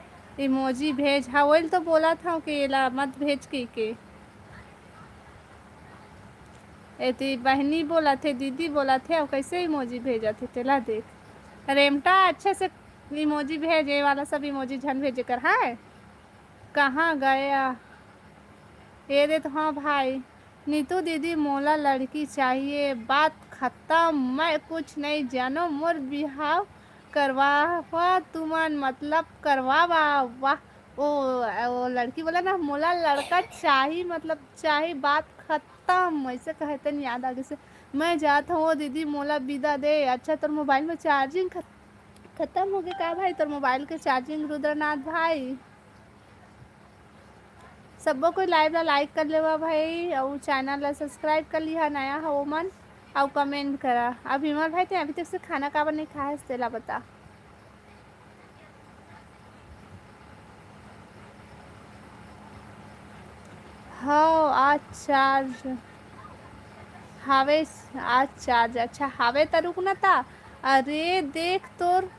इमोजी भेज। हाँ, वही तो बोला था कि एला मत भेज के, के। एती बहनी बोला थे, दीदी बोला थे, अब कैसे इमोजी भेजा थे, तेला देख। रेमटा, अच्छे से इमोजी भेज, ये वाला सब इमोजी झन भेजे कर। हाँ, कहाँ गया? ये दे तो, हाँ भाई। नीतू दीदी, मोला लड़की चाहिए, बात खत्म। मैं कुछ नहीं जानो, मोर बिहाव करवावा तुमन, मतलब करवावा। वाह, ओ, ओ लड़की बोला ना, मोला लड़का चाही, मतलब चाही, बात खत्म, ऐसे कहे तन याद आगे से। मैं जात हूँ दीदी, मोला विदा दे। अच्छा, तोर मोबाइल में चार्जिंग खत-, खत्म हो गए का भाई, तोर मोबाइल के चार्जिंग, रुद्रनाथ भाई? सब्बो कोई live ला like कर लेवा भाई, अउ channel ला subscribe कर लिहा, नया हो ओमन, अउ comment करा। अब विमल भाई, ते अभी तक से खाना काबर नहीं खाए हस, तेला बता। हव, आज charge हावे, आज charge, अच्छा हावे त रुक ना ता। अरे देख, तोर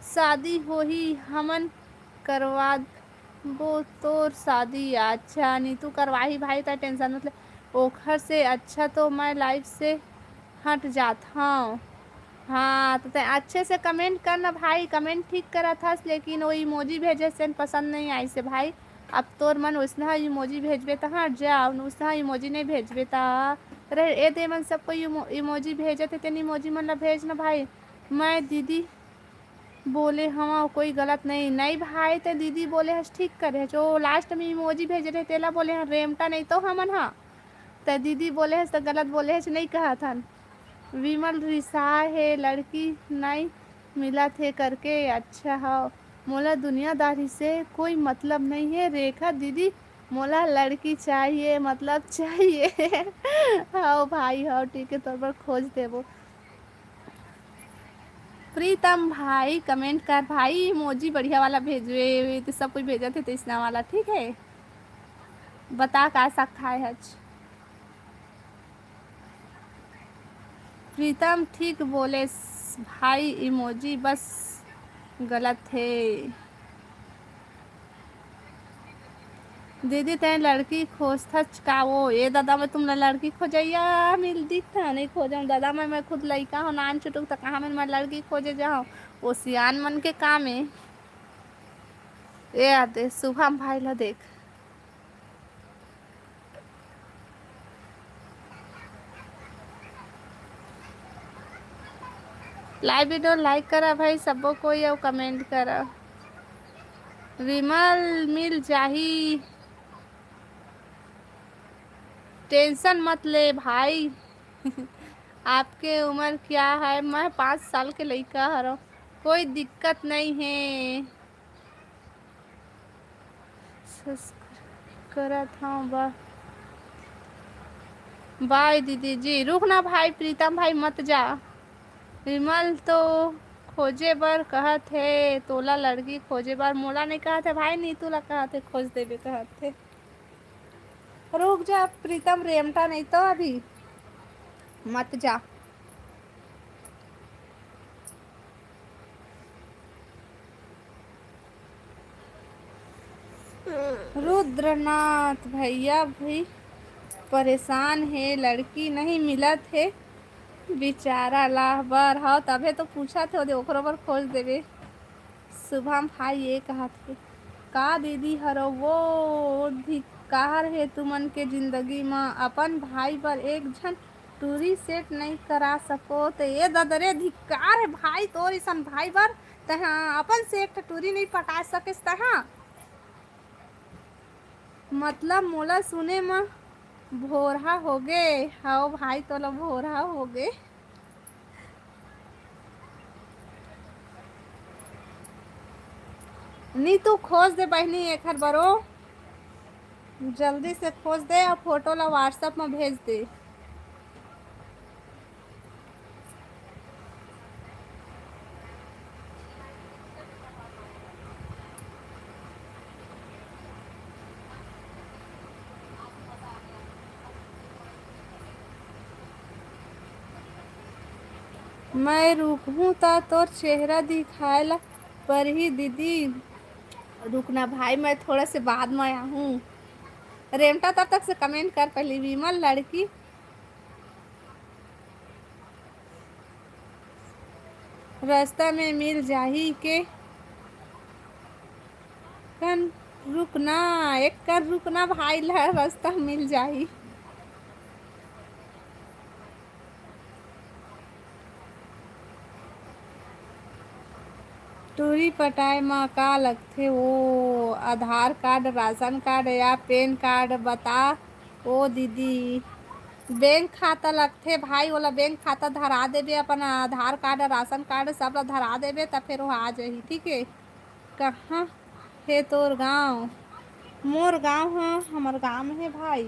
शादी होही, हमन करवा वो तोर शादी। अच्छा, नीतू करवाही भाई, तैं tension मत ले। ओखर से अच्छा तो मैं live से हट जात हव। हाँ, तो तैं अच्छे से comment कर ना भाई, comment ठीक करत हस, लेकिन वो emoji भेजे से पसंद नहीं आइसे भाई। अब तोर मन वैसना emoji भेजबे त हट जा, अउ वैसना emoji नहीं भेजबे त रह। ए दे मन सबको emo-, emoji भेजत हे, तेन emoji मन ला भेज ना भाई। मैं दीदी बोले हवं, कोई गलत नहीं। नहीं भाई, तैं दीदी बोले हस, ठीक करे हस। ओ last में emoji भेजे रहे, तेला बोले हन रेमटा नहीं तो हमन हा। तैं दीदी बोले हस त गलत बोले हस, नहीं कहत हन। विमल रिसा हे, लड़की नहीं मिलत हे करके। अच्छा हव, मोला दुनियादारी से कोई मतलब नहीं है रेखा दीदी, मोला लड़की चाहिए, मतलब चाहिए। हव भाई, हव, ठीक है, तोर बर खोज देबो। प्रीतम भाई, comment कर भाई, emoji बढ़िया वाला भेजवे, ये तो सब कोई भेजत हे, तइसना वाला, ठीक है? बता, का साग खाए हच? प्रीतम, ठीक बोलेस भाई, emoji बस गलत हे। दीदी, तैं लड़की खोजथच का वो? ए दादा, मैं तुमला लड़की खोजइया मिल दिखता, नहीं खोजम दादा, मैं, मैं खुद लइका हूँ, नान चुटुक, त कहाँ मैं, मैं लड़की खोजे जाऊँ? वो सियान मन के काम ए। ए आते, शुभम भाई ला देख। Live video like करा भाई, सबो कोई, अउ comment करा। विमल मिल जाही, tension मत ले भाई। आपके उम्र क्या है? मैं पाँच साल के लइका हरव, कोई दिक्कत नहीं है। करत हव बा-, bye दीदी जी। रुक ना भाई, प्रीतम भाई मत जा। विमल तो खोजे बर कहत हे, तोला लड़की खोजे बर। मोला नहीं कहत हे भाई, नीतू ला कहत हे, खोज देबे कहत हे। रुक जा प्रीतम, रेमटा नहीं तो अभी मत जा। रुद्रनाथ भैया भी परेशान हे, लड़की नहीं मिलत हे बिचारा ला बर। हव, तभे तो पूछत हे, ओदे ओकरो बर खोज देबे। शुभम भाई ये कहत हे, का दीदी हरो वो धिक्कार हे तुमन के जिंदगी म, अपन भाई बर एक झन टूरी set नहीं करा सको? त ये ददरे धिक्कार हे भाई, तोर इसन भाई बर, तहा अपन से एक ठो टूरी नहीं पटा सकेस तहा। मतलब मोला सुने म भोरहा होगे। हव भाई, तोला भोरहा होगे। नीतू खोज दे बहिनी एखर बरो, जल्दी से खोज दे अउ photo ला WhatsApp म भेज दे। मैं रुकहूँ त तोर चेहरा दिखाए ला परही दीदी। रुकना भाई, मैं थोड़ा से बाद में आहूँ। रेमटा तब तक से comment कर पहली, विमल लड़की रस्ता में मिल जाही के। कन रुकना, एक कर रुकना भाई ला, रस्ता मिल जाही। टूरी पटाए म का लगथे? ओ आधार कार्ड, राशन कार्ड या पैन कार्ड बता। ओ दीदी, बैंक खाता लगथे भाई, ओला बैंक खाता धरा देबे, अपन आधार कार्ड, राशन कार्ड सब ला धरा देबे, त फेर ओहा आ जाही, ठीक हे। कहाँ हे तोर गाँव? मोर गांव ह, हमर गांव में हे भाई,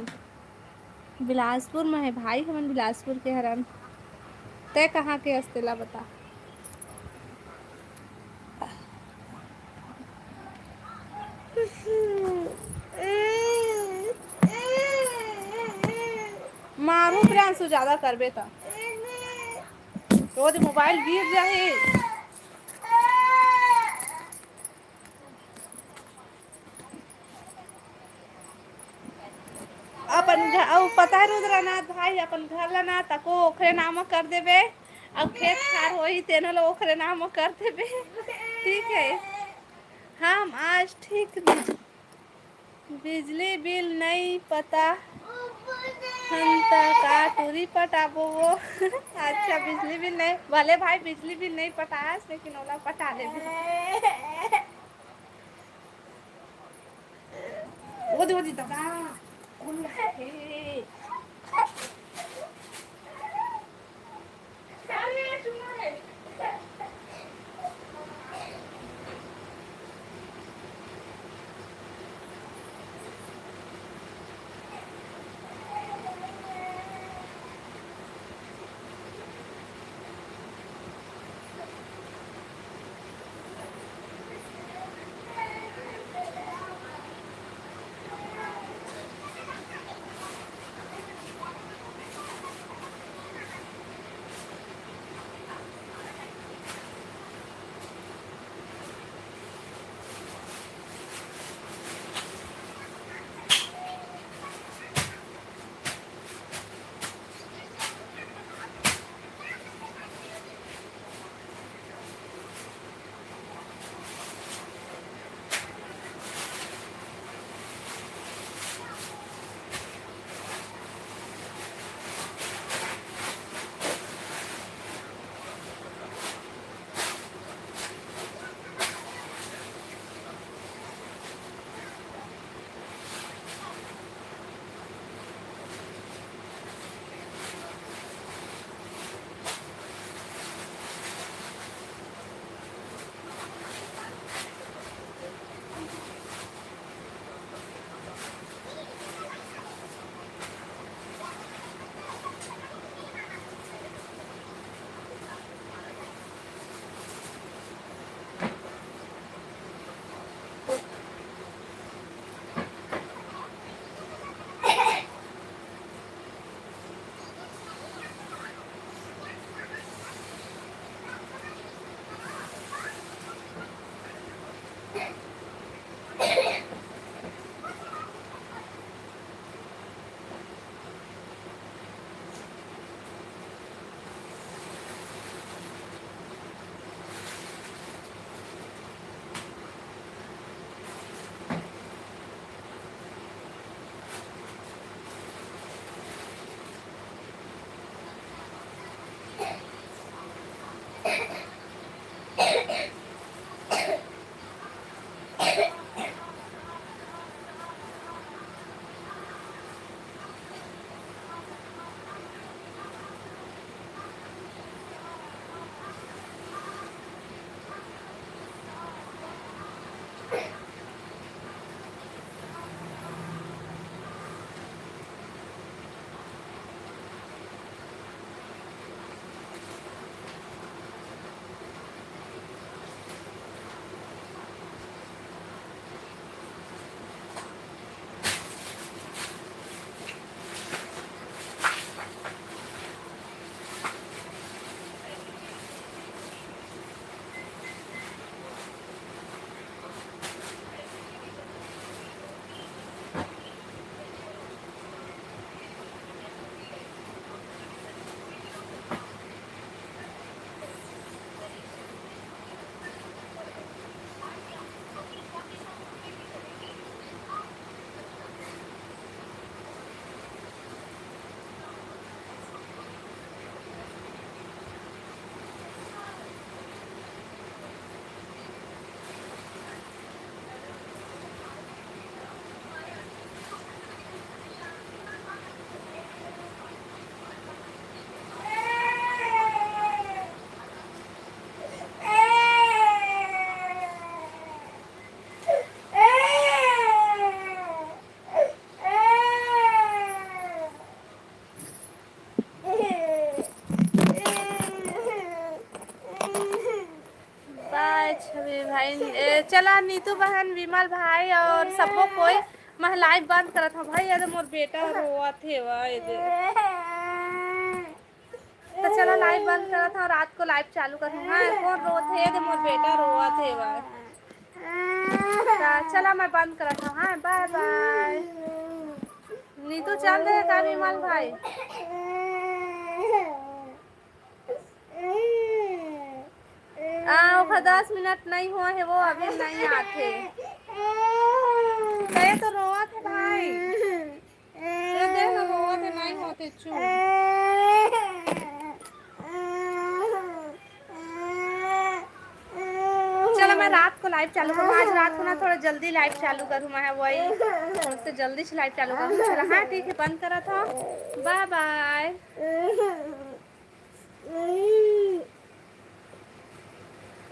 बिलासपुर में हे भाई, हमन बिलासपुर के हरन। तै कहाँ के हस तेला बता। मारू प्रियांशु, ज्यादा करबे त रोज मोबाइल गिर जाही। अपन घ-, अउ पता है रुद्रनाथ भाई, अपन घर ला ना तको ओखरे नाम कर देबे, अब खेत खार होही तेनो ला ओखरे नाम कर देबे। ठीक है, हम आज ठीक बिज-, बिजली बिल नहीं पता हन त का टूरी पटाबो वो। अच्छा, बिजली बिल नहीं, भले भाई बिजली बिल नहीं पटास, लेकिन ओला पटा लेबे। ओदे, ओदे, दादा, कोन हे? ए, चला नीतू बहन, विमल भाई और सबको कोई, मैं live बंद करत हूँ भाई। ये दे मोर बेटा रोवत हे, वाह, ये दे। तो चला live बंद करत हूँ, रात को live चालू करूँ। हाँ, कौन रोत हे? ये दे मोर बेटा रोवत हे, वाह। तो चला मैं बंद करत हूँ, हाँ, bye bye। नीतू चल दे का विमल भाई? आ, ओखर दस मिनट नहीं हुआ है, वो अभी नहीं आते। ये तो रोवत है भाई, ये देख ना, रोवत है, नहीं होते, चुप। चलो, मैं रात को live चालू करूँ, आज रात को ना थोड़ा जल्दी live चालू करूँ, मैं वही थोड़ा से जल्दी से live चालू करूँ। चलो, हाँ, ठीक है, बंद करा था, bye bye।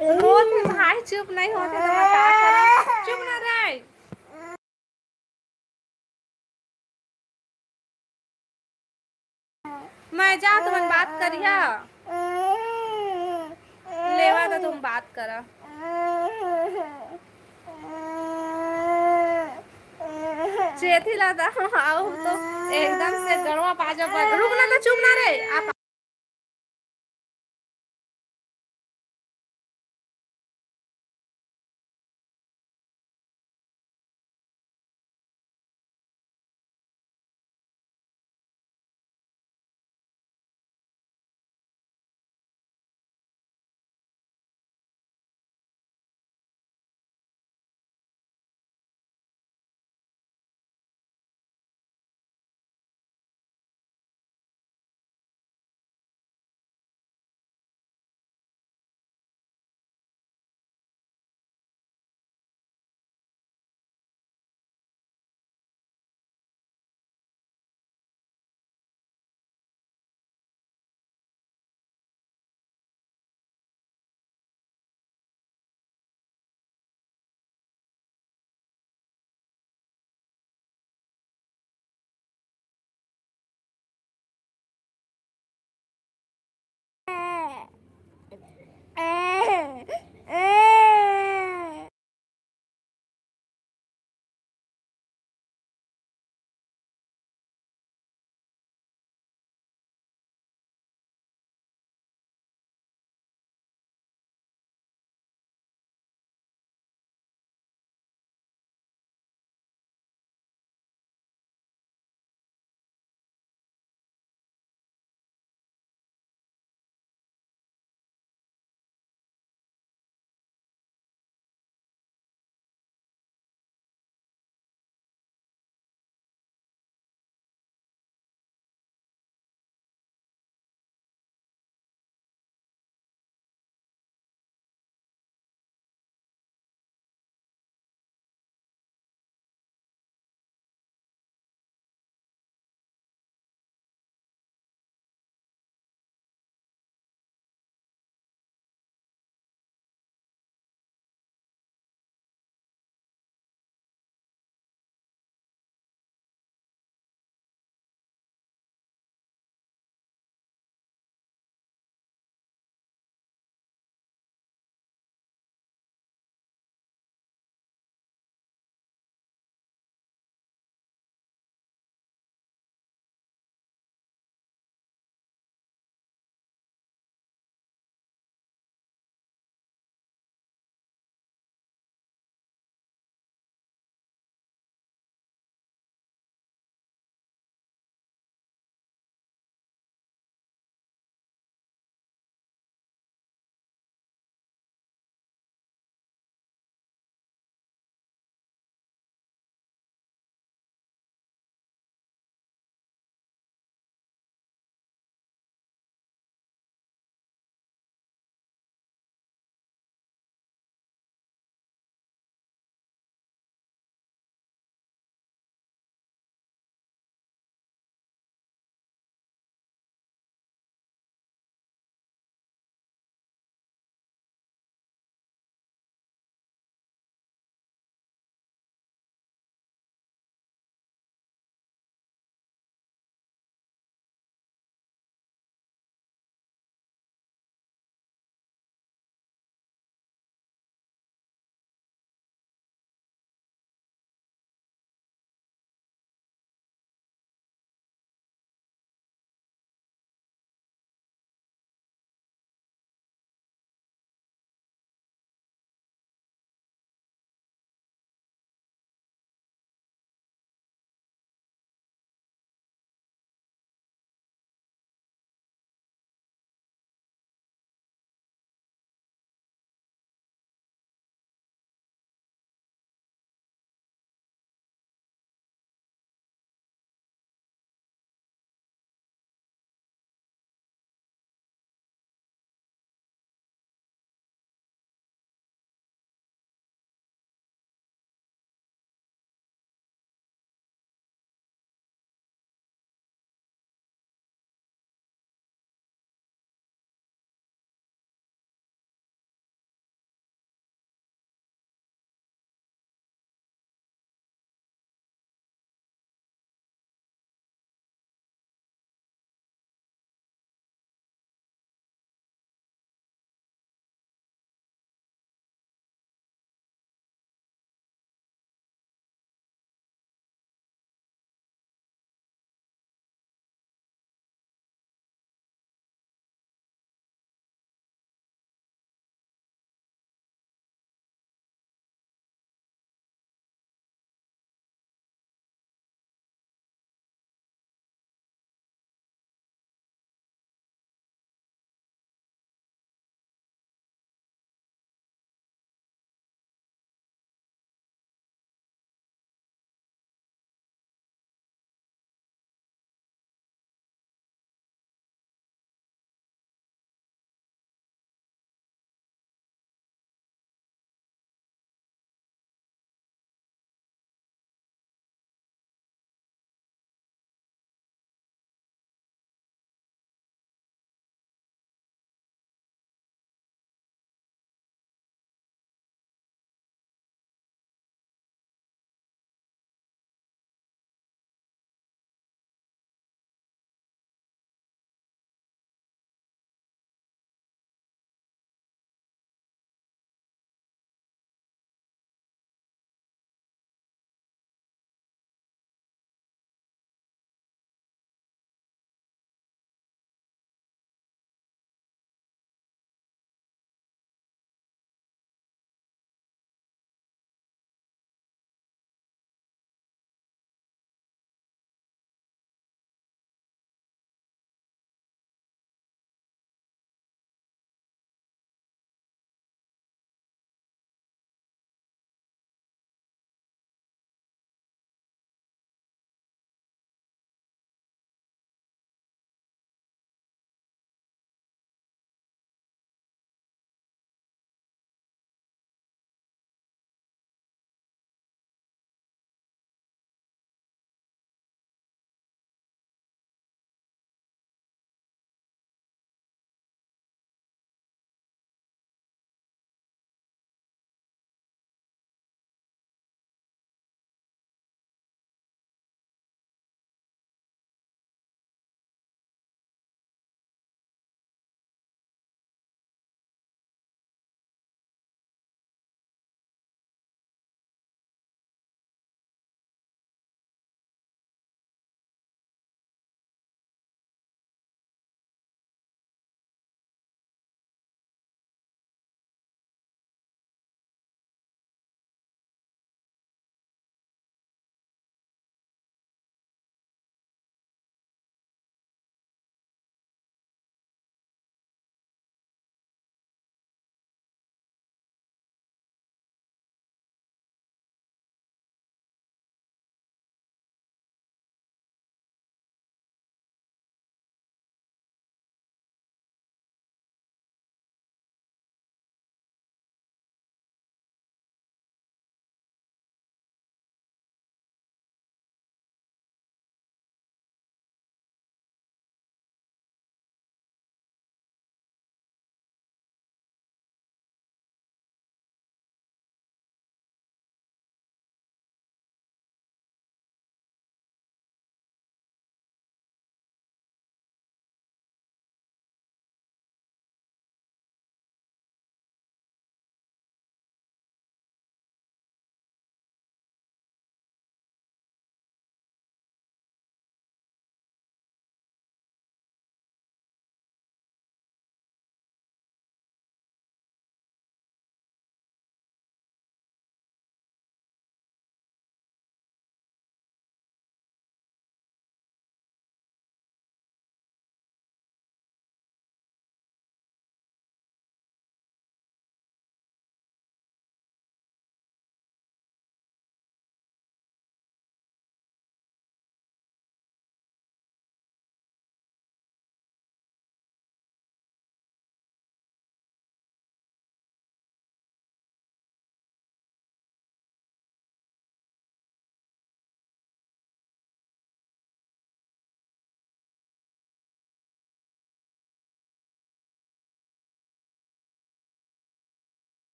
रोत हे भाई, चुप नहीं होते तो मैं का करूं? चुप ना रहे। मैं जा, तुमन बात करिया। लेवा तो तुम बात करा। चेथी ला दा, आओ तो एकदम से गड़वा बाजा बज-, रुक ना तो, चुप ना रे। आप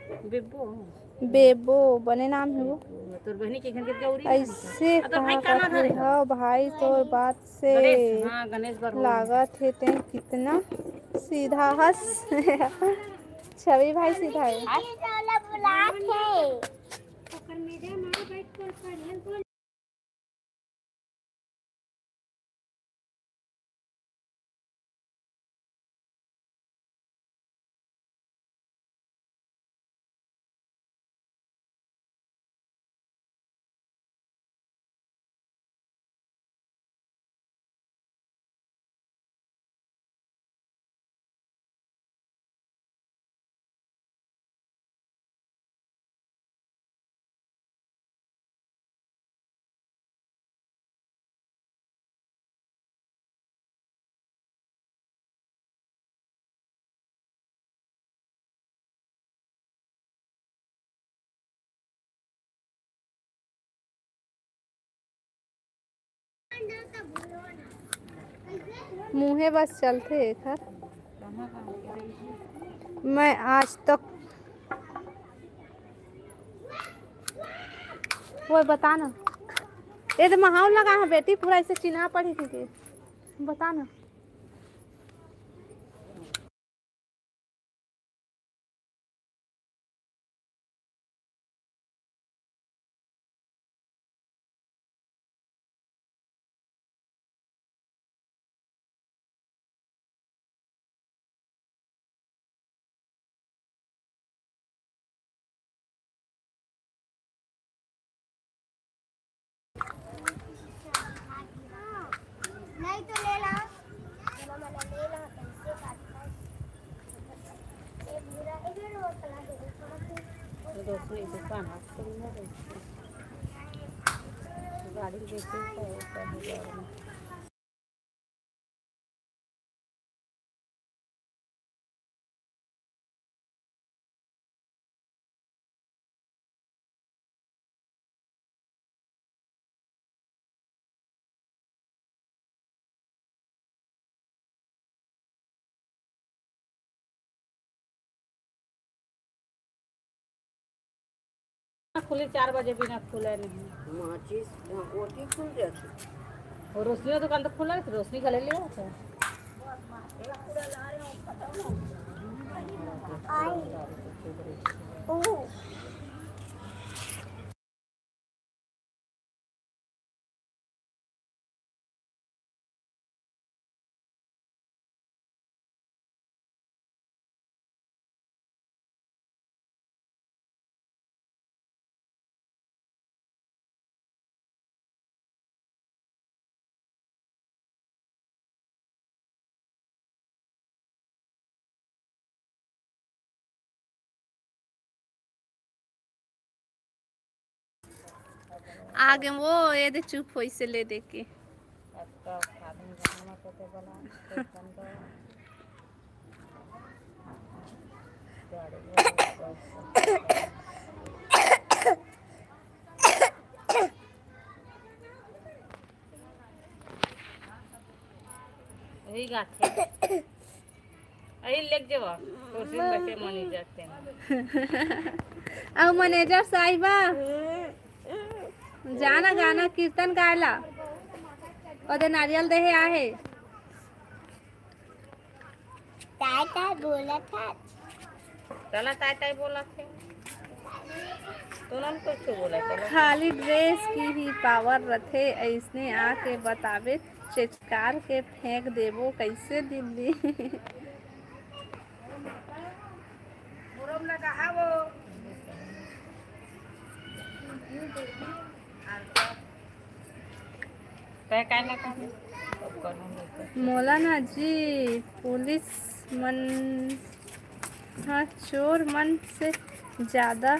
बेबो। बेबो, बने नाम हे वो। तोर बहिनी के घर के गौरी हे। ऐसे अब तोर भाई कहाँ का नाम हरे? हव भाई, तोर बात से गणेश, हाँ, गणेश बर हो। लागत हे ते कितना सीधा हस। छवि भाई सीधा हे। मुँहे बस चलथे एखर। मैं आज तक, वो बता ना, ये तो महाउल लगा है बेटी, पूरा ऐसे चिन्हा पड़ी थी के। बता ना। गाड़ी देखे तो खुली चार बजे, बिना खुले नहीं। माचिस, ओटी खुल जाती। और रोशनी का दुकान तो खुला है, रोशनी का ले लिया था। आगे वो ये दे चुप होइसे ले दे के। यही गाथे। अही लेके जेवा, कुर्सी में बैठे मैनेजर ते। अउ मैनेजर साहिबा, जाना गाना कीर्तन गायला। ओदे नारियल देहे आहे। ताय ताय बोलत हस। चला ताय ताय बोलत हे। तुरंत कुछ बोला, चला। खाली ड्रेस की ही पावर रथे, अइसने आके बताबे, चेचकार के फेंक देबो कइसे दिल्ली। तै काय ना काय? मोला ना जी, पुलिस मन ह चोर मन से ज्यादा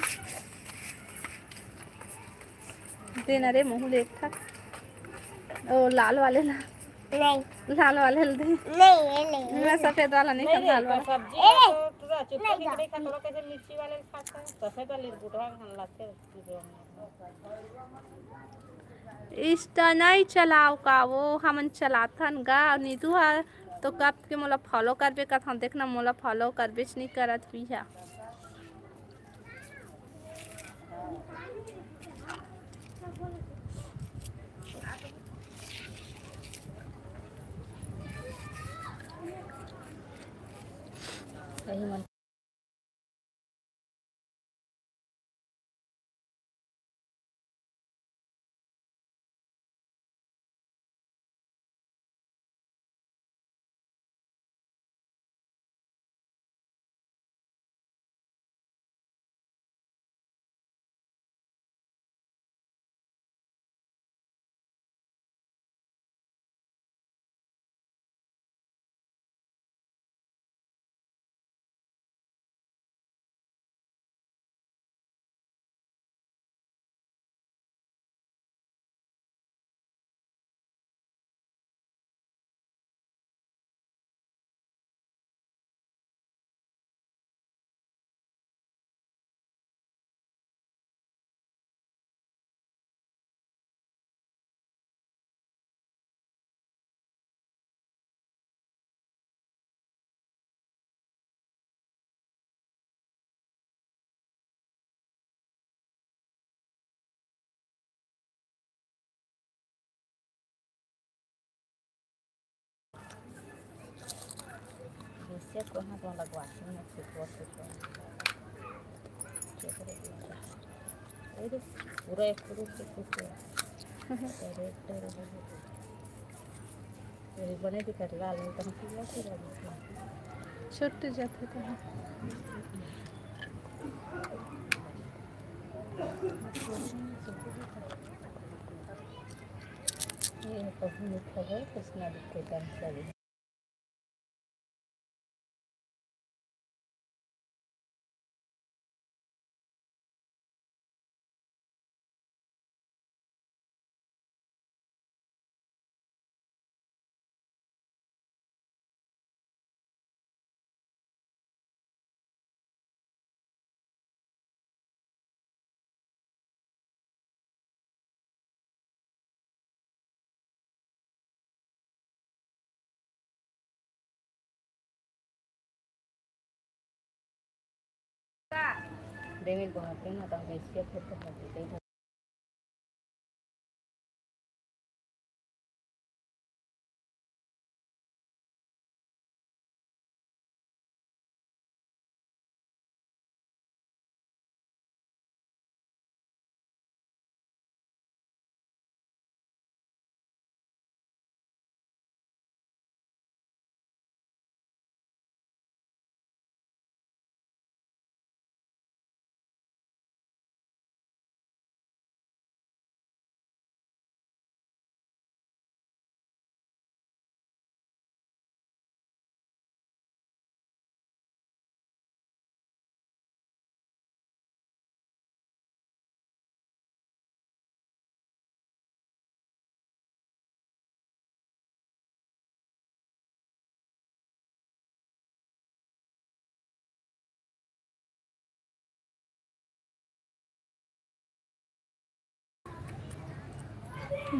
देना रे, मुँह ले एक ठा। ओ, लाल वाले ला। नहीं। लाल वाले ला दे। नहीं, ये नहीं, मैं ये सफेद वाला नहीं नहीं खाऊँ, रे, लाल तो वाला। सब्जी ए, तो तू चुपके नहीं से खा। नहीं खा, तोरा कैसे मिर्ची वाले खाता है? सफेद वाली बुढ़वा खान लाते हैं। Insta नइ चलाव का वो, हमन चलाथन गा। नीतू ह तो कब के मोला follow करबे करथन, देखना मोला follow करबेच नइ करत बिहा। सही मन। ऐसे कहाँ तो लगवाती हूँ, सुखवा, सुखवा। अरे, पूरा एक पूरा से कुछ है। अरे, अरे, अरे, अरे। ये बने दिखत लाल, नहीं तो हम पीला से लगे। छुट जाते तो है। ये तो मीठा है, कुछ ना दिखे, कम से भी। देवे बहुत है ना, तो हम इसके फिर तो कर देते हैं।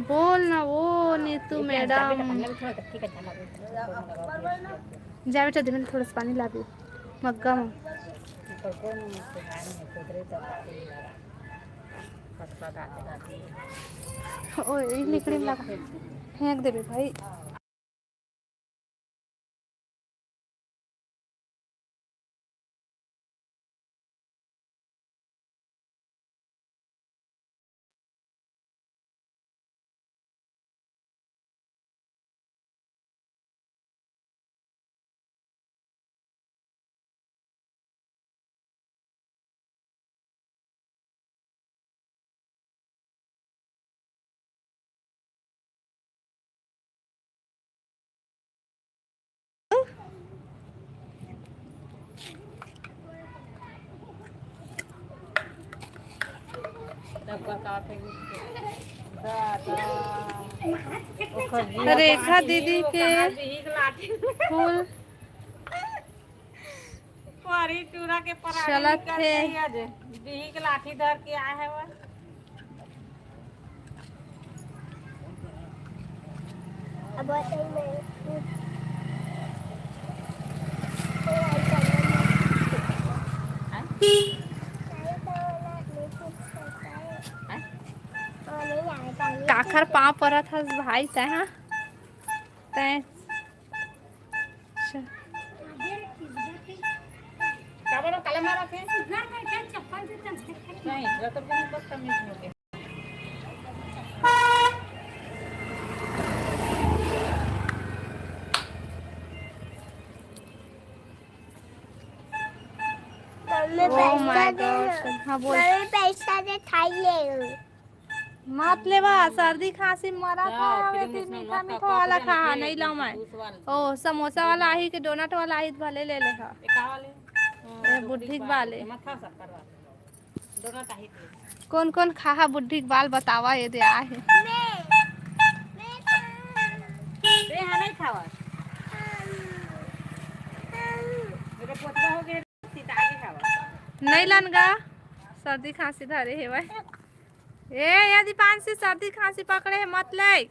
बोल ना वो नीतू मैडम। जा बेटा, दे, मैंने थोड़ा सा पानी लाबी, मग्गा में। ओ, ई लिकड़ी में लगा, फेंक देबे भाई। रेखा दीदी के फूल। परी टूरा के परानी चलत निकल हे। गई आज। बिही के लाठी धर के आए हे वो। अब बताइए मैं। काखर पाँव परत हस भाई तैं, हाँ? तैं। अच्छा। नहीं, रतन के बदतमीज हो गए। मम्मी Oh पैसा my दे। God। हाँ, बोल। मम्मी पैसा दे, थाई ले। मत लेवा, सर्दी खांसी मरा हाँ, था, फिर हवे हम ती उसमें मीठा मत मीठा खा, वाला कॉफी खा, लेना नहीं कि लाऊं मैं। जूस वाला। ओ, समोसा वाला आही के डोनट वाला आही त भले ले ले हा। ये का वाले? हाँ, ये तो बुढ़ी ठीक बात वाले। है, मत खा शक्कर वाला। डोनट आही के। कौन कौन खाहा बुढ़ी के बाल बतावा, ये दे आहे। मैं, मैं खाऊं। दे, हाँ, नहीं खावा। मेरे पोतरा हो गए, सीता आगे खावा। नहीं लन गा, सर्दी खांसी धरे हे भाई। ए, यदि पाँच से सर्दी खांसी पकड़े है, मत ले।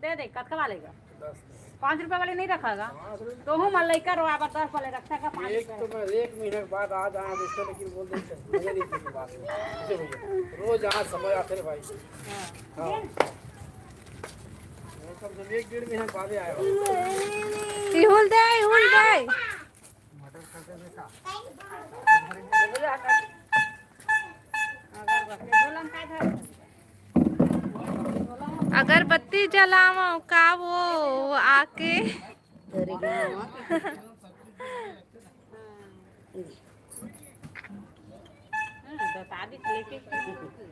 दे दे, कतका वालेगा? पाँच रुपया वाले नहीं रखागा? तो हूँ मन लइका रो, आबर दस वाले रखता का पाँच एक रुपया। तो मैं एक महीने के बाद आ जाए, दोस्तों, लेकिन बोल देते हैं, मजा नहीं किसी बात में। ऐसे भैया, रोज यहाँ समय आते रहे भाई। हाँ। हाँ। वो कम से कम एक डेढ़ महीने बाद ही आया होगा। इहुल दे, इहुल दे। अगरबत्ती जलावं का वो आके?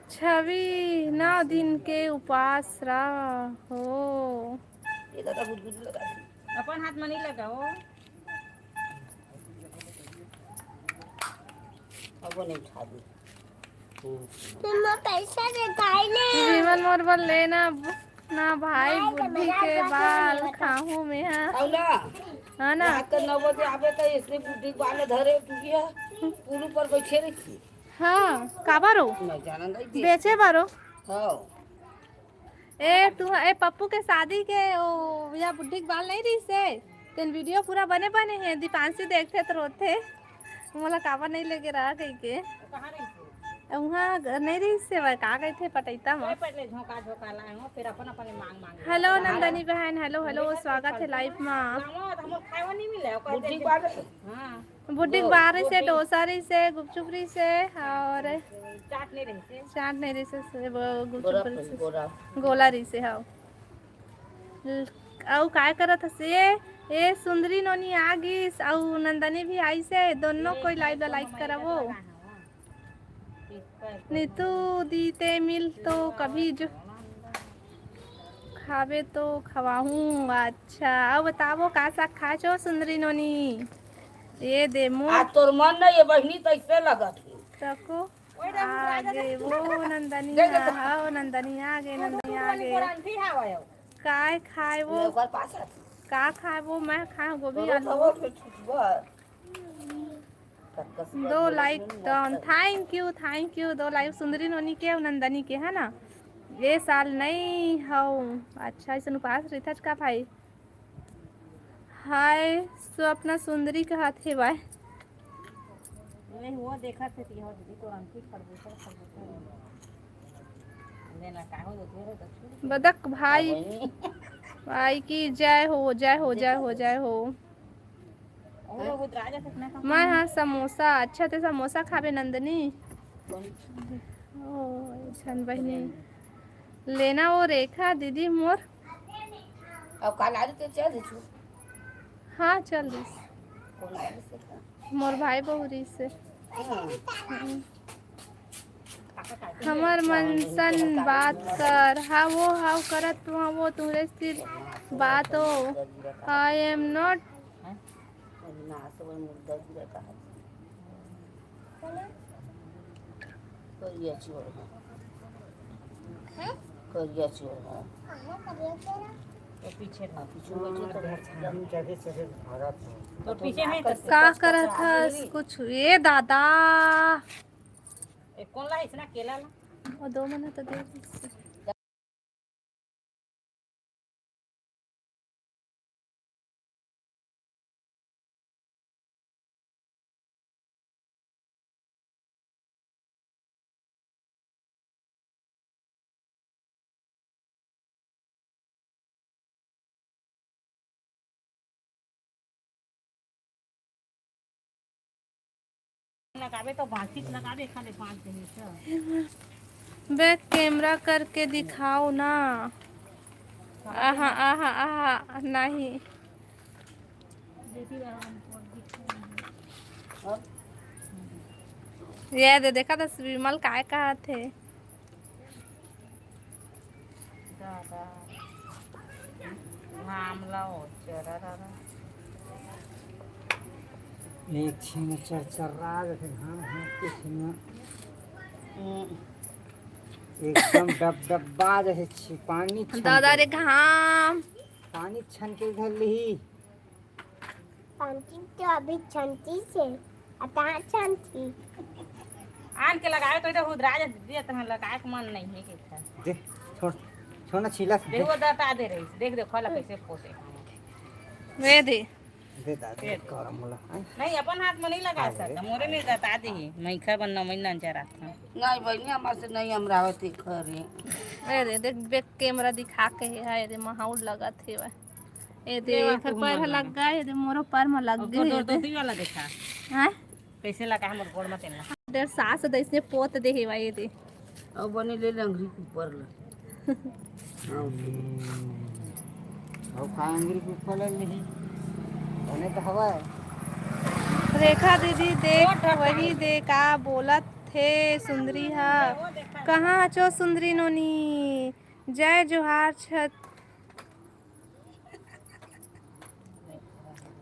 छवि नौ दिन के उपास रहो। अपन हाथ में नहीं लगाओ। अब वो नहीं उठा दी। तुम पैसा देता ही नहीं। विमल मोर बर लेना ना भाई, बुढ़ी के बाल खाहूं मैं, हाँ। हाँ ना? रात के नौ बजे आवे तो इसने बुढ़ी के बाल धरे टूटिया, पुल पर बैठे रही। हाँ, काबर हो? मैं जाना नहीं दे। बेचे बारो। हाँ। ए, तू, ए, पप्पू के शादी के, ओ, या बुढ़ी के बाल नहीं रहिस हे? तेन वीडियो पूरा बने बने हे, दीपांशी देखथे त रोथे, मोला काबर नहीं लेके रहा कहिके। उहाँ ग-, नहीं रहिस हे, वह का कहिथे, पटैता म। पहले झोंका झोंका लाए हो, फिर अपन अपन मांग मांग। हेलो नंदनी बहन, हेलो हेलो, स्वागत है लाइव मा। बुढ़ी के बाल। हाँ। बुड्डी के बार रहिसे, डोसा रहिसे, गुपचुप रहिसे और चाट नहीं रहिसे। चाट नहीं रहिसे, से वो गुपचुप गोला रहिसे। गोला। गोला रहिसे, हाँ। ल-, अउ काय करत हस? ये, ये सुंदरी नोनी आ गिस, अउ नंदनी भी आइसे, दोनों कोई लाइव ला लाइक करवो। नीतू दी ते मिल तो कभी जो खाबे तो खवाहूँ। अच्छा, अब बताबो का साग खाए छो सुंदरी नोनी? ये दे मो। आज तोर मन नहीं है बहिनी, तो ऐसे लगत है। तको आगे वो नंदनिया, हाओ नंदनिया आगे, नंदनिया आगे। काय खाए वो? का खाए वो? मैं खाए गोभी आलू। दो like down. Thank you, thank you. दो लाइक सुंदरी नोनी के अउ नंदनी के, है ना? ये साल नहीं हव। अच्छा, ऐसन उपास रहिथच का भाई? हाय स्वप्ना सुंदरी कहत हे भाई। नहीं, वो देखत हे कि हो दीदी, तो अंकित खरबूजा, खरबूजा लेना का हो, दे दे, दक्षिण। बदक भाई, भाई की जय हो, जय हो, जय हो, जय हो। मैं हाँ समोसा। अच्छा, ते समोसा खाबे नंदनी? ओ, छन बहिनी। लेना वो रेखा दीदी मोर। अब काल आलू तो चल दे छु। हाँ, चल दिस। मोर भाई बहू रहिसे। हाँ। हम्म। हमर मन सन बात कर, हावो हाव करत हावो, तुहरे सिर्फ बात हो। I am not। करिया चोर है। करिया चोर है। तो पीछे रहो। पीछे बैठे तो तो पीछे में तो का करत हस कुछ? ए दादा। ए, कौन ला इतना केला ला? वो दो महीना तो दे दीस। लगाबे तो बांचित लगाबे, खाली बांच देही तो। बैक कैमरा करके दिखाओ ना। आहा, आहा, आहा, नहीं। ये दे, देखा था विमल काय कहा थे। दादा, घाम ला हो, चरा दादा। एक छिन चरचरा जैसे घाम, हाथ के छिन। हम्म। एकदम डब डब्बा जैसे छी-, पानी छन दादा के। रे घाम। पानी छन के धर लिही। पानी तो अभी छनती से, अता छनती। आन के लगाए तो इधर हुदरा जे दिए, तहन लगाए के मन नहीं है के इधर। दे, छोड़, छोड़ ना, छीला से दे, दे। वो दता दे रही, देख, देख, खोला कैसे पोसे। दे दे। दे दा, दे दे। कर मोला, हैं? नहीं, अपन हाथ में नहीं लगा अरे। सकता, मोरे में दता दे ही, मैं खा बनना, मैं ना जरा था। नहीं बहिनी, हमारे से नहीं, हम रावत ही खरे। ए दे, देख, बैक कैमरा दिखा के है, ए दे, माहौल लगत हे, ए दे, देवा एकर पैर ह लग गा, ए दे, मोरो पैर म लग गे, ए दे। वाला देखा। हैं? कैसे लगा हमर गोड़ में तेलना? डेढ़ सास दइसने पोत दे हे भाई, ए दे। अब बने ले लंगरी के ऊपर ले। हाँ, उठे। अब का लंगरी के ऊपर ले नहीं? बने तो हवा है। रेखा दीदी, देख, वही दे का बोलत हे सुंदरी हा। कहाँ हचो सुंदरी नोनी? जय जोहार छत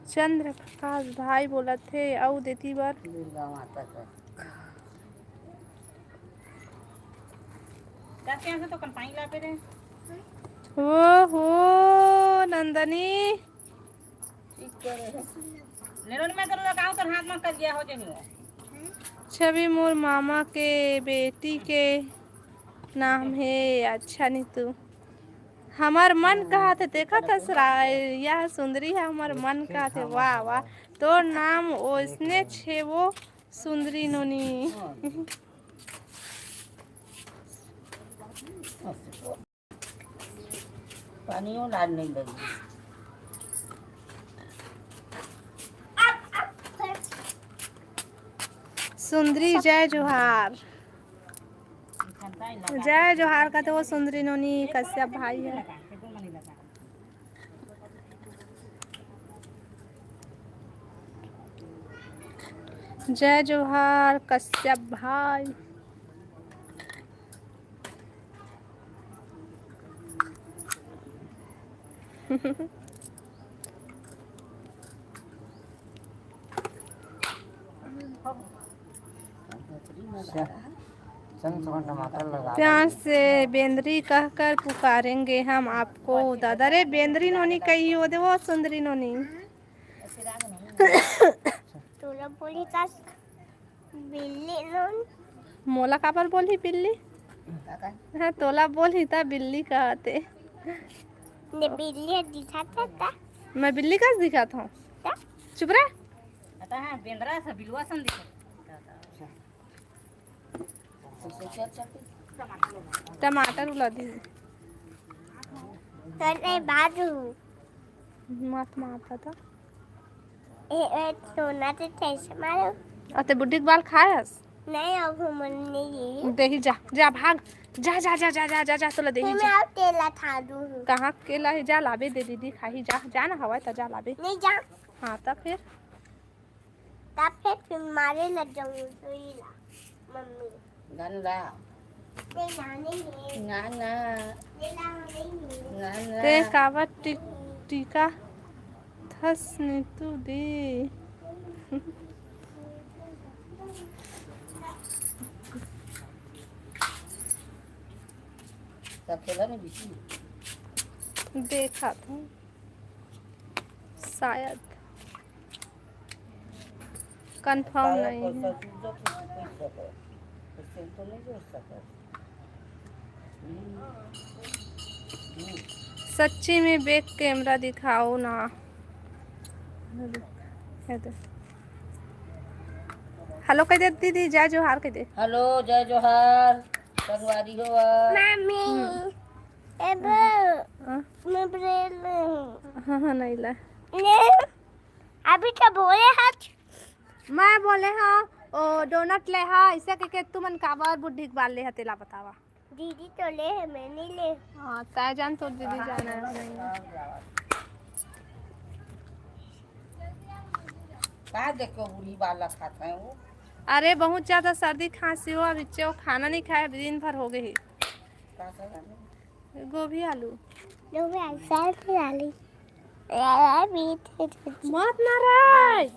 चंद्र प्रकाश भाई बोलत हे, अउ देती बर। दुर्गा माता का। जाके यहाँ से तो कल पानी ला पे दे। ओ हो, नंदनी। ठीक करे है। नेरोन में करो, लगाओ, तो हाथ में कर गया हो जाएंगे। छवि मोर मामा के बेटी के नाम हे। अच्छा नीतू। हमर मन कहत हे, देखत हस रा-, यह सुंदरी हे, हमर मन कहत हे, वाह, वाह, तोर नाम ओसने छे वो सुंदरी नोनी। पानियो लाल नहीं लगी। सुंदरी, जय जोहार। जय जोहार का तो वो सुंदरी नोनी कश्यप भाई है। जय जोहार कश्यप भाई। चल, थोड़ा टमाटर लगा प्यार दे। से बेंदरी कहकर पुकारेंगे हम आपको। दादा रे, बेंदरी नोनी कही हो दे, वो सुंदरी नोनी। तोला बोली का बिल्ली नोन। मोला काबर बोलही बिल्ली? हाँ, तोला बोलही ता बिल्ली कहते। ने बिल्ली दिखा था ता? मैं बिल्ली कस दिखत हूँ? ता? चुप रह। अतः हाँ, बेंदरा सा बिलुआ सन दिखत। टमाटर उला दी। तने बाजू। मत मार था। ए, ए, सोना तो कैसे मारो? अते बुड्ढी के बाल खाए हस? नहीं, अब हम नहीं ये। देही जा, जा भाग। जा, जा, जा, जा, जा, जा, जा, तोला देही मैं जा। अब केला खा दूँ। कहाँ केला है? जा लाबे दे दीदी खाही। जा, जा ना हवा त जा लाबे। नहीं जा। हाँ, तब फिर? तब फिर, फिर मारे लग जाऊँ तो ये ला, मम्मी। गंदा। ते जाने हैं। ना, ना। ये ला, नहीं है। ना, ना। ते काबर टी-, टीका थस नीतू दे। सब खेला नहीं बिकी। देखा था। शायद। कंफर्म नहीं है। सच्ची में बैक कैमरा दिखाओ ना। हेलो कह दे दीदी, जय जोहार कह दे। हेलो, जय जोहार। संगवारी हो आ। मम्मी, हम्म। ए बो, हाँ। मैं ब्रेल में हूँ। हाँ, हाँ, नहीं ला। ले, अभी तो बोले हच। मैं बोले हाँ, ओ, डोनट ले हा, अइसे कहिके तुमन काबर बुड्ढी के बाल ले हा, तेला बतावा। दीदी तो ले हे, मैं नहीं ले। हाँ, तै जान, तोर दीदी जाना है। का देखो, बूढ़ी बाल ला खात है वो। अरे, बहुत ज्यादा सर्दी खांसी हो, अब इच्चे वो खाना नहीं खाए, दिन भर हो गई। का खाना? गोभी आलू। गोभी आलू, सब्जी आलू। यार, मीठ, मीठ, मीठ। मत ना रे।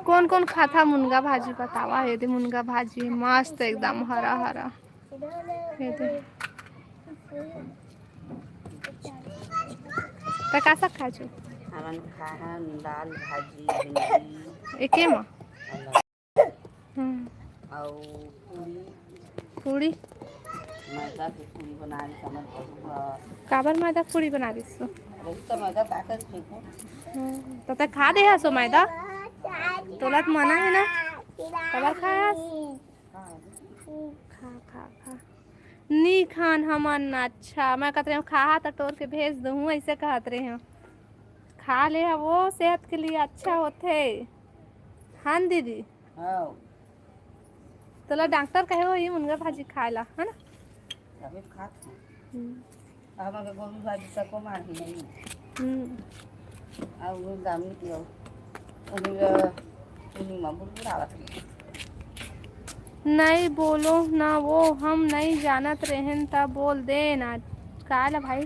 कोन कोन खाता मुनगा भाजी बतावा। ये दे मुनगा भाजी मस्त एकदम हरा हरा। ये दे। त का साग खाचो? हमन खाहन दाल भाजी भिंडी। एके मा? हम्म। अउ पूरी। पूरी? मैदा के पूरी बना के हमर बबुआ। काबर मैदा के पूरी बना दिस तू? वही तो मैदा ताकत फेंको। हम्म, तो तै खा दे हसो मैदा? तोला तो मना है ना? काबर खास? हाँ। खा, खा, खा। नी खान हमन, अच्छा, मैं कहत रहे हूँ, खाहा त टोर के भेज दूँ, ऐसे कहत रहे हूँ। खा ले हा, वो सेहत के लिए अच्छा होथे। हाँ न दीदी? हाँ। तोला डॉक्टर कहे होही मुनगा भाजी खाए ला, है ना? तभी खात हूँ। हम्म। हमन के गोभी भाजी तको मार ही नहीं। हम्म। अउ वो दाम नहीं पियो। उन्हीं ला, उन्हीं मा बुलबुल आवत रही। नहीं बोलो ना वो, हम नहीं जानत रहेन त बोल दे ना। का ला भाई?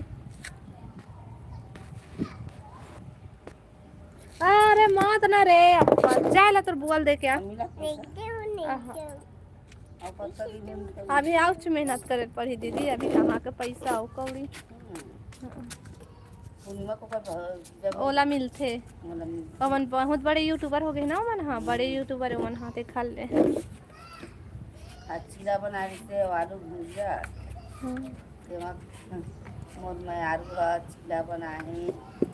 अरे मत ना रे, अब जाए ला तोर बुआल दे के आ। मिला पैसा। नहीं दे, नहीं आहा। दे। अब पत्ता भी नहीं मिलता। अभी आउच मेहनत करे पड़ी दीदी, अभी कहाँ के पैसा अउ कौड़ी। हम्म। पूर्णिमा को कर, जब ओला मिलथे। ओला मिलथे। ओमन बहुत बड़े YouTuber हो गए ना ओमन, हाँ, बड़े हम्म। YouTuber ओमन, हाँ, देखा ले। आज चीला बना रही थे, आलू भुजिया। हम्म। तेमा मोर मयारू ह चीला बनाए हे,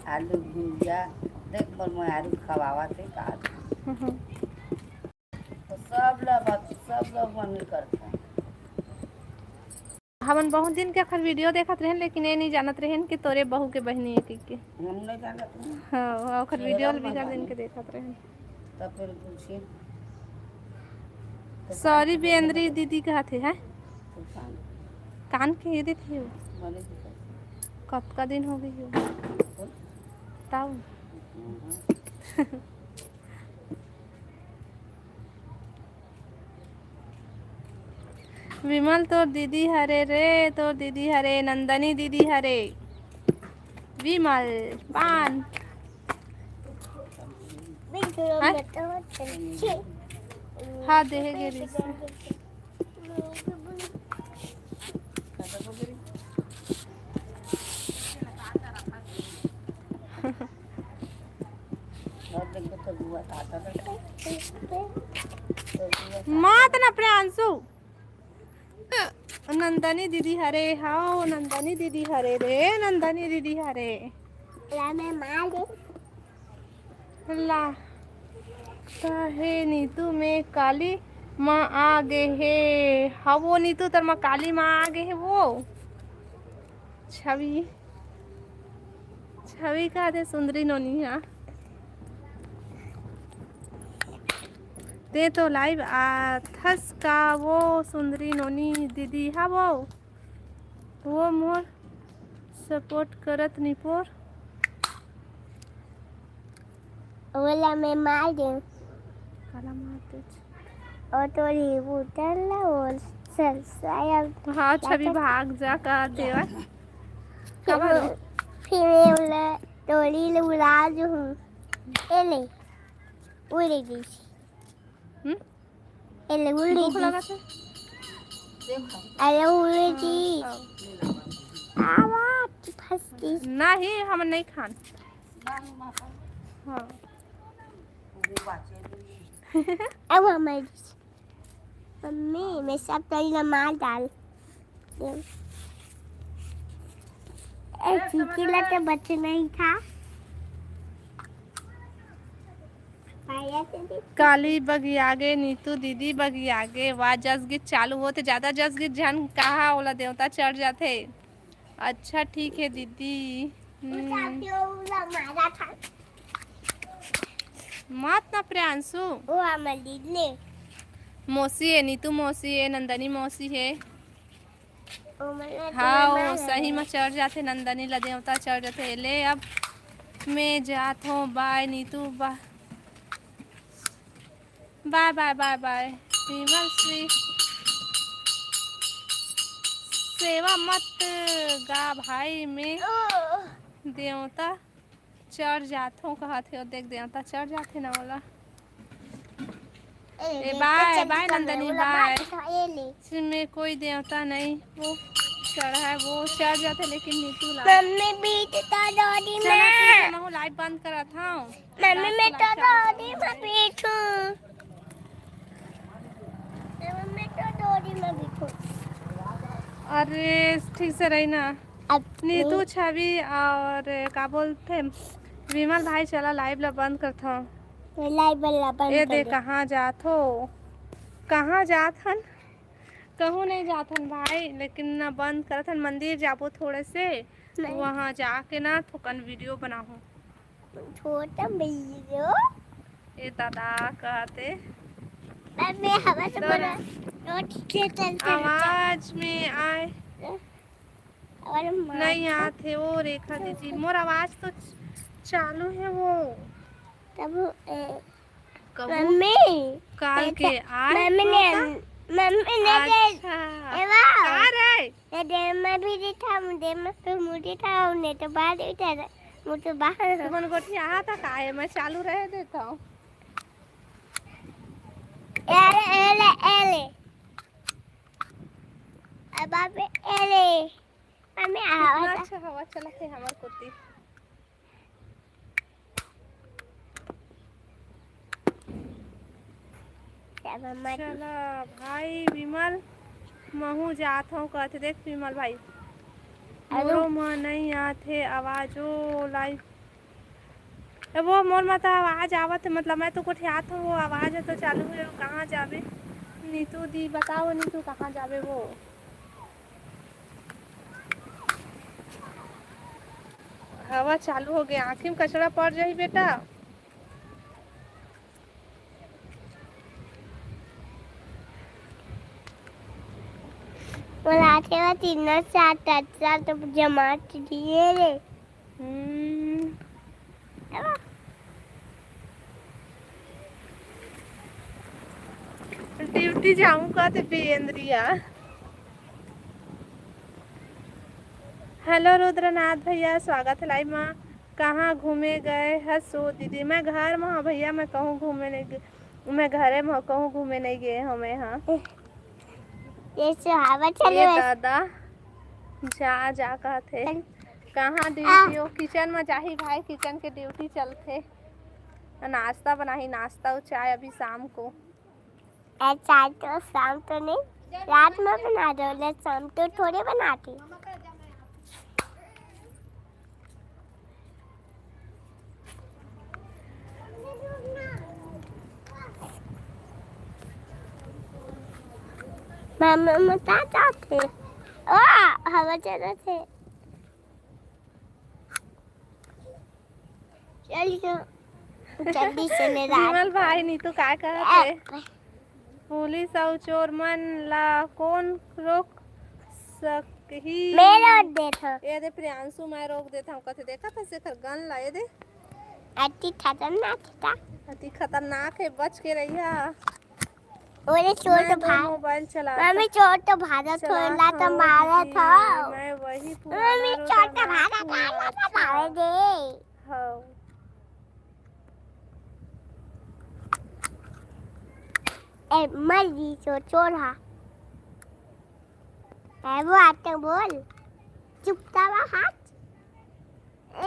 आलू भुजिया। देख मोर मयारू खवावत हे का। हम्म। तो सब ला बात, सब लोग मन करता। हमन बहुत दिन के ओखर video देखत रहेन, लेकिन ये नहीं जानत रहेन कि तोरे बहू के बहिनी है कहिके। हम नहीं जानत रहेन। हाँ, ओखर video बिगड़ दिन के देखत रहेन। तब फिर पूछी। तो sorry, कान के बेंदरी बोला दीदी कहत हे, हैं? तो कान। कान के ही देती हो। बोले दीदी। कतका दिन हो गई हो? बोल। तब। हम्म। विमल तोर दीदी हरे रे, तोर दीदी हरे, नंदनी दीदी हरे। विमल, पान। बिल्कुल, हाँ? मैं तो अच्छे। हाँ, देहे गे रिस। मात ना प्रियांशु। नंदनी दीदी हरे, हाँ, नंदनी दीदी हरे रे, नंदनी दीदी हरे। ला, मैं मार दे। ला, का हे नीतू में काली माँ आ गे हे। हाँ, वो नीतू तर माँ काली माँ आ गे हे वो। छवि, छवि का दे सुंदरी नोनी हा। ते तो live आथस का वो सुंदरी नोनी दीदी हा वो। वो मोर support करत निपोर। ओला मैं मार दें। काला मार दे। और तोरी उतर ला, और सरसा या हाँ, छवि भाग जा का देवा। फिर काबर? मैं, फिर मैं ओला तोरी ले उड़ा जो हूँ। ए ले, उड़ गई। हम्म? ए ले, उड़ दुख गई। लगा थे? अरे, उड़ गई। हाँ। आवा, फंस गई। नहीं, हम नहीं खान। हाँ। अब हमारी मम्मी, मैं सब तरी ला मार डाल। ए, चीची ला तो बचना ही था। काली बगियागे, नीतू दीदी बगियागे। वाह, जस गीत चालू होथे, ज्यादा जस गीत झन कहा, ओला देवता चढ़ जाथे। अच्छा, ठीक है दीदी। हम्म। मत ना प्रियांशु। वो हमारे दीदी ने। मौसी है, नीतू मौसी है, नंदनी मौसी है। ओ, मतलब हाँ, तुम्हें वो मार सही है। में चढ़ जाथे, नंदनी ला देवता चढ़ जाथे। ले अब मैं जात हूँ, बाय नीतू, बाय। बाय, बाय, बाय, बाय। विमल श्री सेवा मत गा भाई, मैं देवता चढ़ जात हूँ, कहत हे। देख, देवता चढ़ जाथे ना ओला। ए, ए, देख, बाय, चल बाय, दिखा नंदनी, मेरे, बोला, बाय। बाय, दिखा, ये ले। इसमें कोई देवता नहीं, वो चढ़ा है, वो चढ़ जाथे, लेकिन नीतू ला। मम्मी, बीट तो डोरी चलो, ठीक है, में। मैं लाइव बंद करत हूँ। मम्मी, मैं तो डोरी में बैठूं। मम्मी, मैं तो डोरी में बैठूं। अरे, ठीक से रही ना। अब नीतू, छवि और का बोलथे, विमल भाई, चला लाइव ला बंद करत हूँ। लाइव ला बंद ए कर दे, दे। कहाँ जात हो? कहाँ जात हन? कहूँ नहीं जात हन भाई, लेकिन ना बंद करत हन, मंदिर जाबो थोड़े से, नहीं। वहाँ जाके ना थोकन वीडियो बनाहूँ। छोटा वीडियो। ए दादा कहते। मैं हवा से तो बोला, नोटिफिकेशन चलते रहता। आवाज में आए। और माँ नहीं का आत हे वो रेखा दीदी, मोर आवाज तो च-, चालू है वो। तब, ए, कबू मम्मी, काल के आए मम्मी ने, होता? मम्मी ने दे, अच्छा। एवा। का रे? ये दे मैं भी दिखा, मुझे मैं तो मुझे था, उन्हें तो बाहर ही था, मुझे बाहर। तुमन गोठिया था का है? मैं चालू रहे देता हूँ। एले, एले, एले। अब आप एले। मम्मी, कितना आवाज आ- अच्छा हवा चलत हे हमर कोती। क्या मम्मा की? चला भाई विमल, महू जात हूँ कहत हे। देख विमल भाई, अरे। मोरो म नहीं आत हे आवाज, ओ लाइव। ए, वो मोर म त आवाज आवत हे, मतलब मैं तो गोठियात हूँ, वो आवाज है तो चालू है, वो कहाँ जाबे? नीतू दी बताओ, नीतू कहाँ जाबे वो? हवा चालू हो गया, आँखी में कचरा पड़ जाही बेटा। बोला के वो तीनों साथ अच्छा तो जमा दिए रे। हम्म। ड्यूटी जाऊँ का ते बेंद्रिया। हेलो रुद्रनाथ भैया, स्वागत है लाइव मा। कहाँ घूमे गए हसो दीदी? मैं घर मा हूँ भैया, मैं कहूँ घूमे नहीं गे-, मैं घरे मा कहूँ घूमे नहीं गे हूँ मैं, हाँ। ये सुहावत ए चले बस। दादा, जा, जा कहत हे। चल। कहाँ आ। ड्यूटी हो? किचन मा जाही भाई, किचन के ड्यूटी चलथे। नाश्ता बनाही, नाश्ता और चाय अभी शाम को। ए, चाय तो शाम तो नहीं, रात में बना दो, ले शाम तो थोड़े बनाती। मामा मता जाते। ओ, हवा चलत हे। चल तो, जल्दी से ले ला। विमल भाई, नीतू का कहत हे? ए। पुलिस अउ चोर मन ला कौन रोक सकही? मैं रोक देत हूँ। ए दे प्रियांशु, मैं रोक देत हूँ, कथे देखा था शेखर गन ला, ए दे। अति खतरनाक था। अति खतरनाक है, बच के रहिया। ओरे चोर मैं तो तो भाग। मोबाइल चलाता। मम्मी, चोर तो भागत हो, चलाता ला तो हूँ मारत दीदी, हो। मैं वही मम्मी, पुराना चोर तो रोजाना भागत हो, ला तो मार दे। हाँ। ए, मर गई चोर, चोर हा। ए, वो आते बोल। चुपता हुआ हाथ। ए,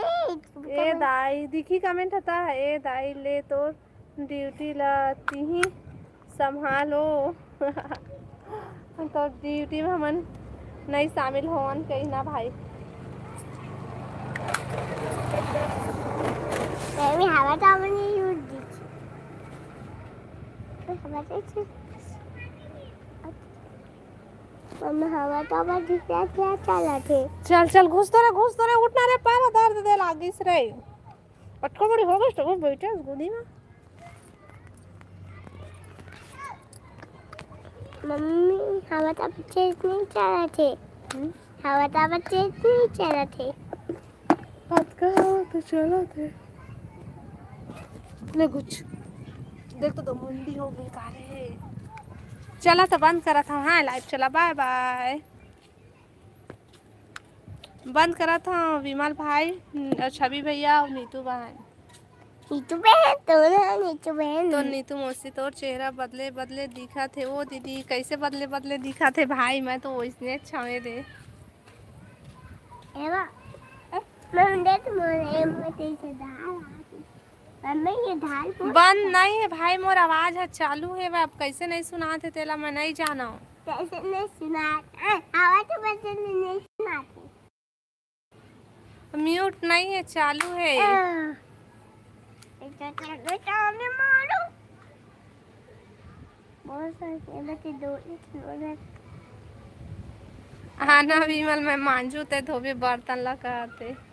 ए दाई, दिखी कमेंट हता, ए दाई ले तोर ड्यूटी ला तिही संभालो। तो ड्यूटी में हमन नहीं शामिल होवन कही ना भाई। मैं भी हवा तो हमन नहीं यूज दी। हवा तो अच्छी। मम्मी, हवा तो आवाज जितना अच्छा चलत हे। चल, चल, घुस तो रे, घुस तो रे, उठ ना रे, पैर दर्द दे लागिस रे। अटको बड़ी हो गइस तो वो बैठे उस गोदी में। मम्मी, हवा तो अच्छे नहीं चलत हे। हम्म? हवा तो अच्छे नहीं चलत हे। अतका तो चलत हे। ले कुछ देख तो, दो मुंडी हो गई कारे। चला तो बंद करत हूँ, हाँ, लाइव चला, बाय बाय। बंद करत हूँ विमल भाई, अ, छवि भैया और नीतू बहन। नीतू बहन, तो ना नीतू बहन। तो नीतू मौसी, तोर चेहरा बदले बदले दिखत हे। ओ दीदी, कैसे बदले बदले दिखत हे भाई? मैं तो वैसने छावे दे। एवा, ए, मैं उंडे तो मोरे, मोरे से दाल आती। मम्मी, ये दाल को बंद नहीं है भाई, मोर आवाज है चालू है, अब कैसे नहीं सुनात हे तेला मैं नहीं जानव। कैसे नहीं सुनात? आ, आवाज तो बदले नहीं सुनात हे। म्यूट नहीं है, चालू है। आ, इतना चालू, चालू मारो। बहुत सारे बच्चे दो, एक दो, एक। हाँ ना विमल, मैं मांजू ते धोबे बर्तन ला कहते।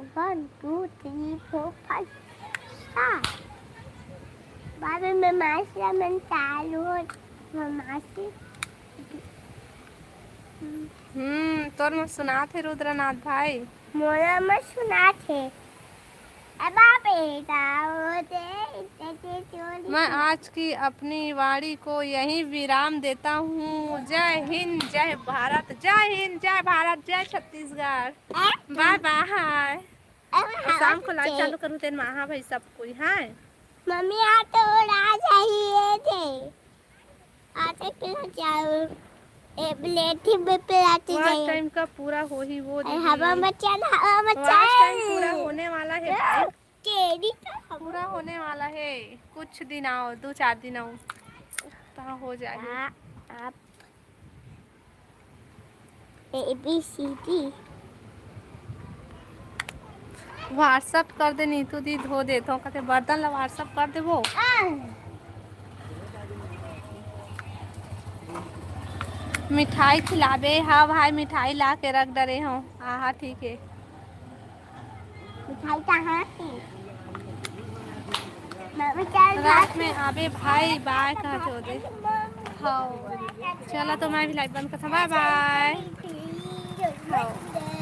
One, two, three, four, five, six। बाद में मासी मन चालू हो, मासी। हम्म, तोर में सुनात हे रुद्रनाथ भाई। मोला में सुनात हे। अब आप बेटा हो दे, इतने चोरी मैं की। आज की अपनी वाणी को यहीं विराम देता हूँ। जय हिंद, जय भारत, जय हिंद, जय भारत, जय छत्तीसगढ़। हैं? बाय बाय। अब शाम को लाइव चालू करूँ तेन महा भाई सब कोई, हाँ? मम्मी, आ तो राज आई है थे। आते के जाओ। ए, ब्लेड ही पे पे आते वॉच जाइए। टाइम का पूरा हो ही वो अरे, दीदी। हवा मचा ना, हवा मचा। वॉच टाइम पूरा होने वाला है भाई। तेरी तो हवा पूरा होने वाला है। कुछ दिन आओ, दो चार दिन आओ, तो हो जाएगा। हाँ, आप A B C D. WhatsApp कर दे नीतू दी, धो देथों। कहते बर्तन ला WhatsApp कर देबो। मिठाई खिलाबे। हाँ भाई, मिठाई ला के रख डरे हो। हाँ, हाँ, ठीक है। मिठाई कहाँ है? मम्मी, चल रात में आबे भाई, बाय कहा थे ओदे। हाँ, चला तो मैं भी लाइव बंद करता, बाय बाय। हाँ।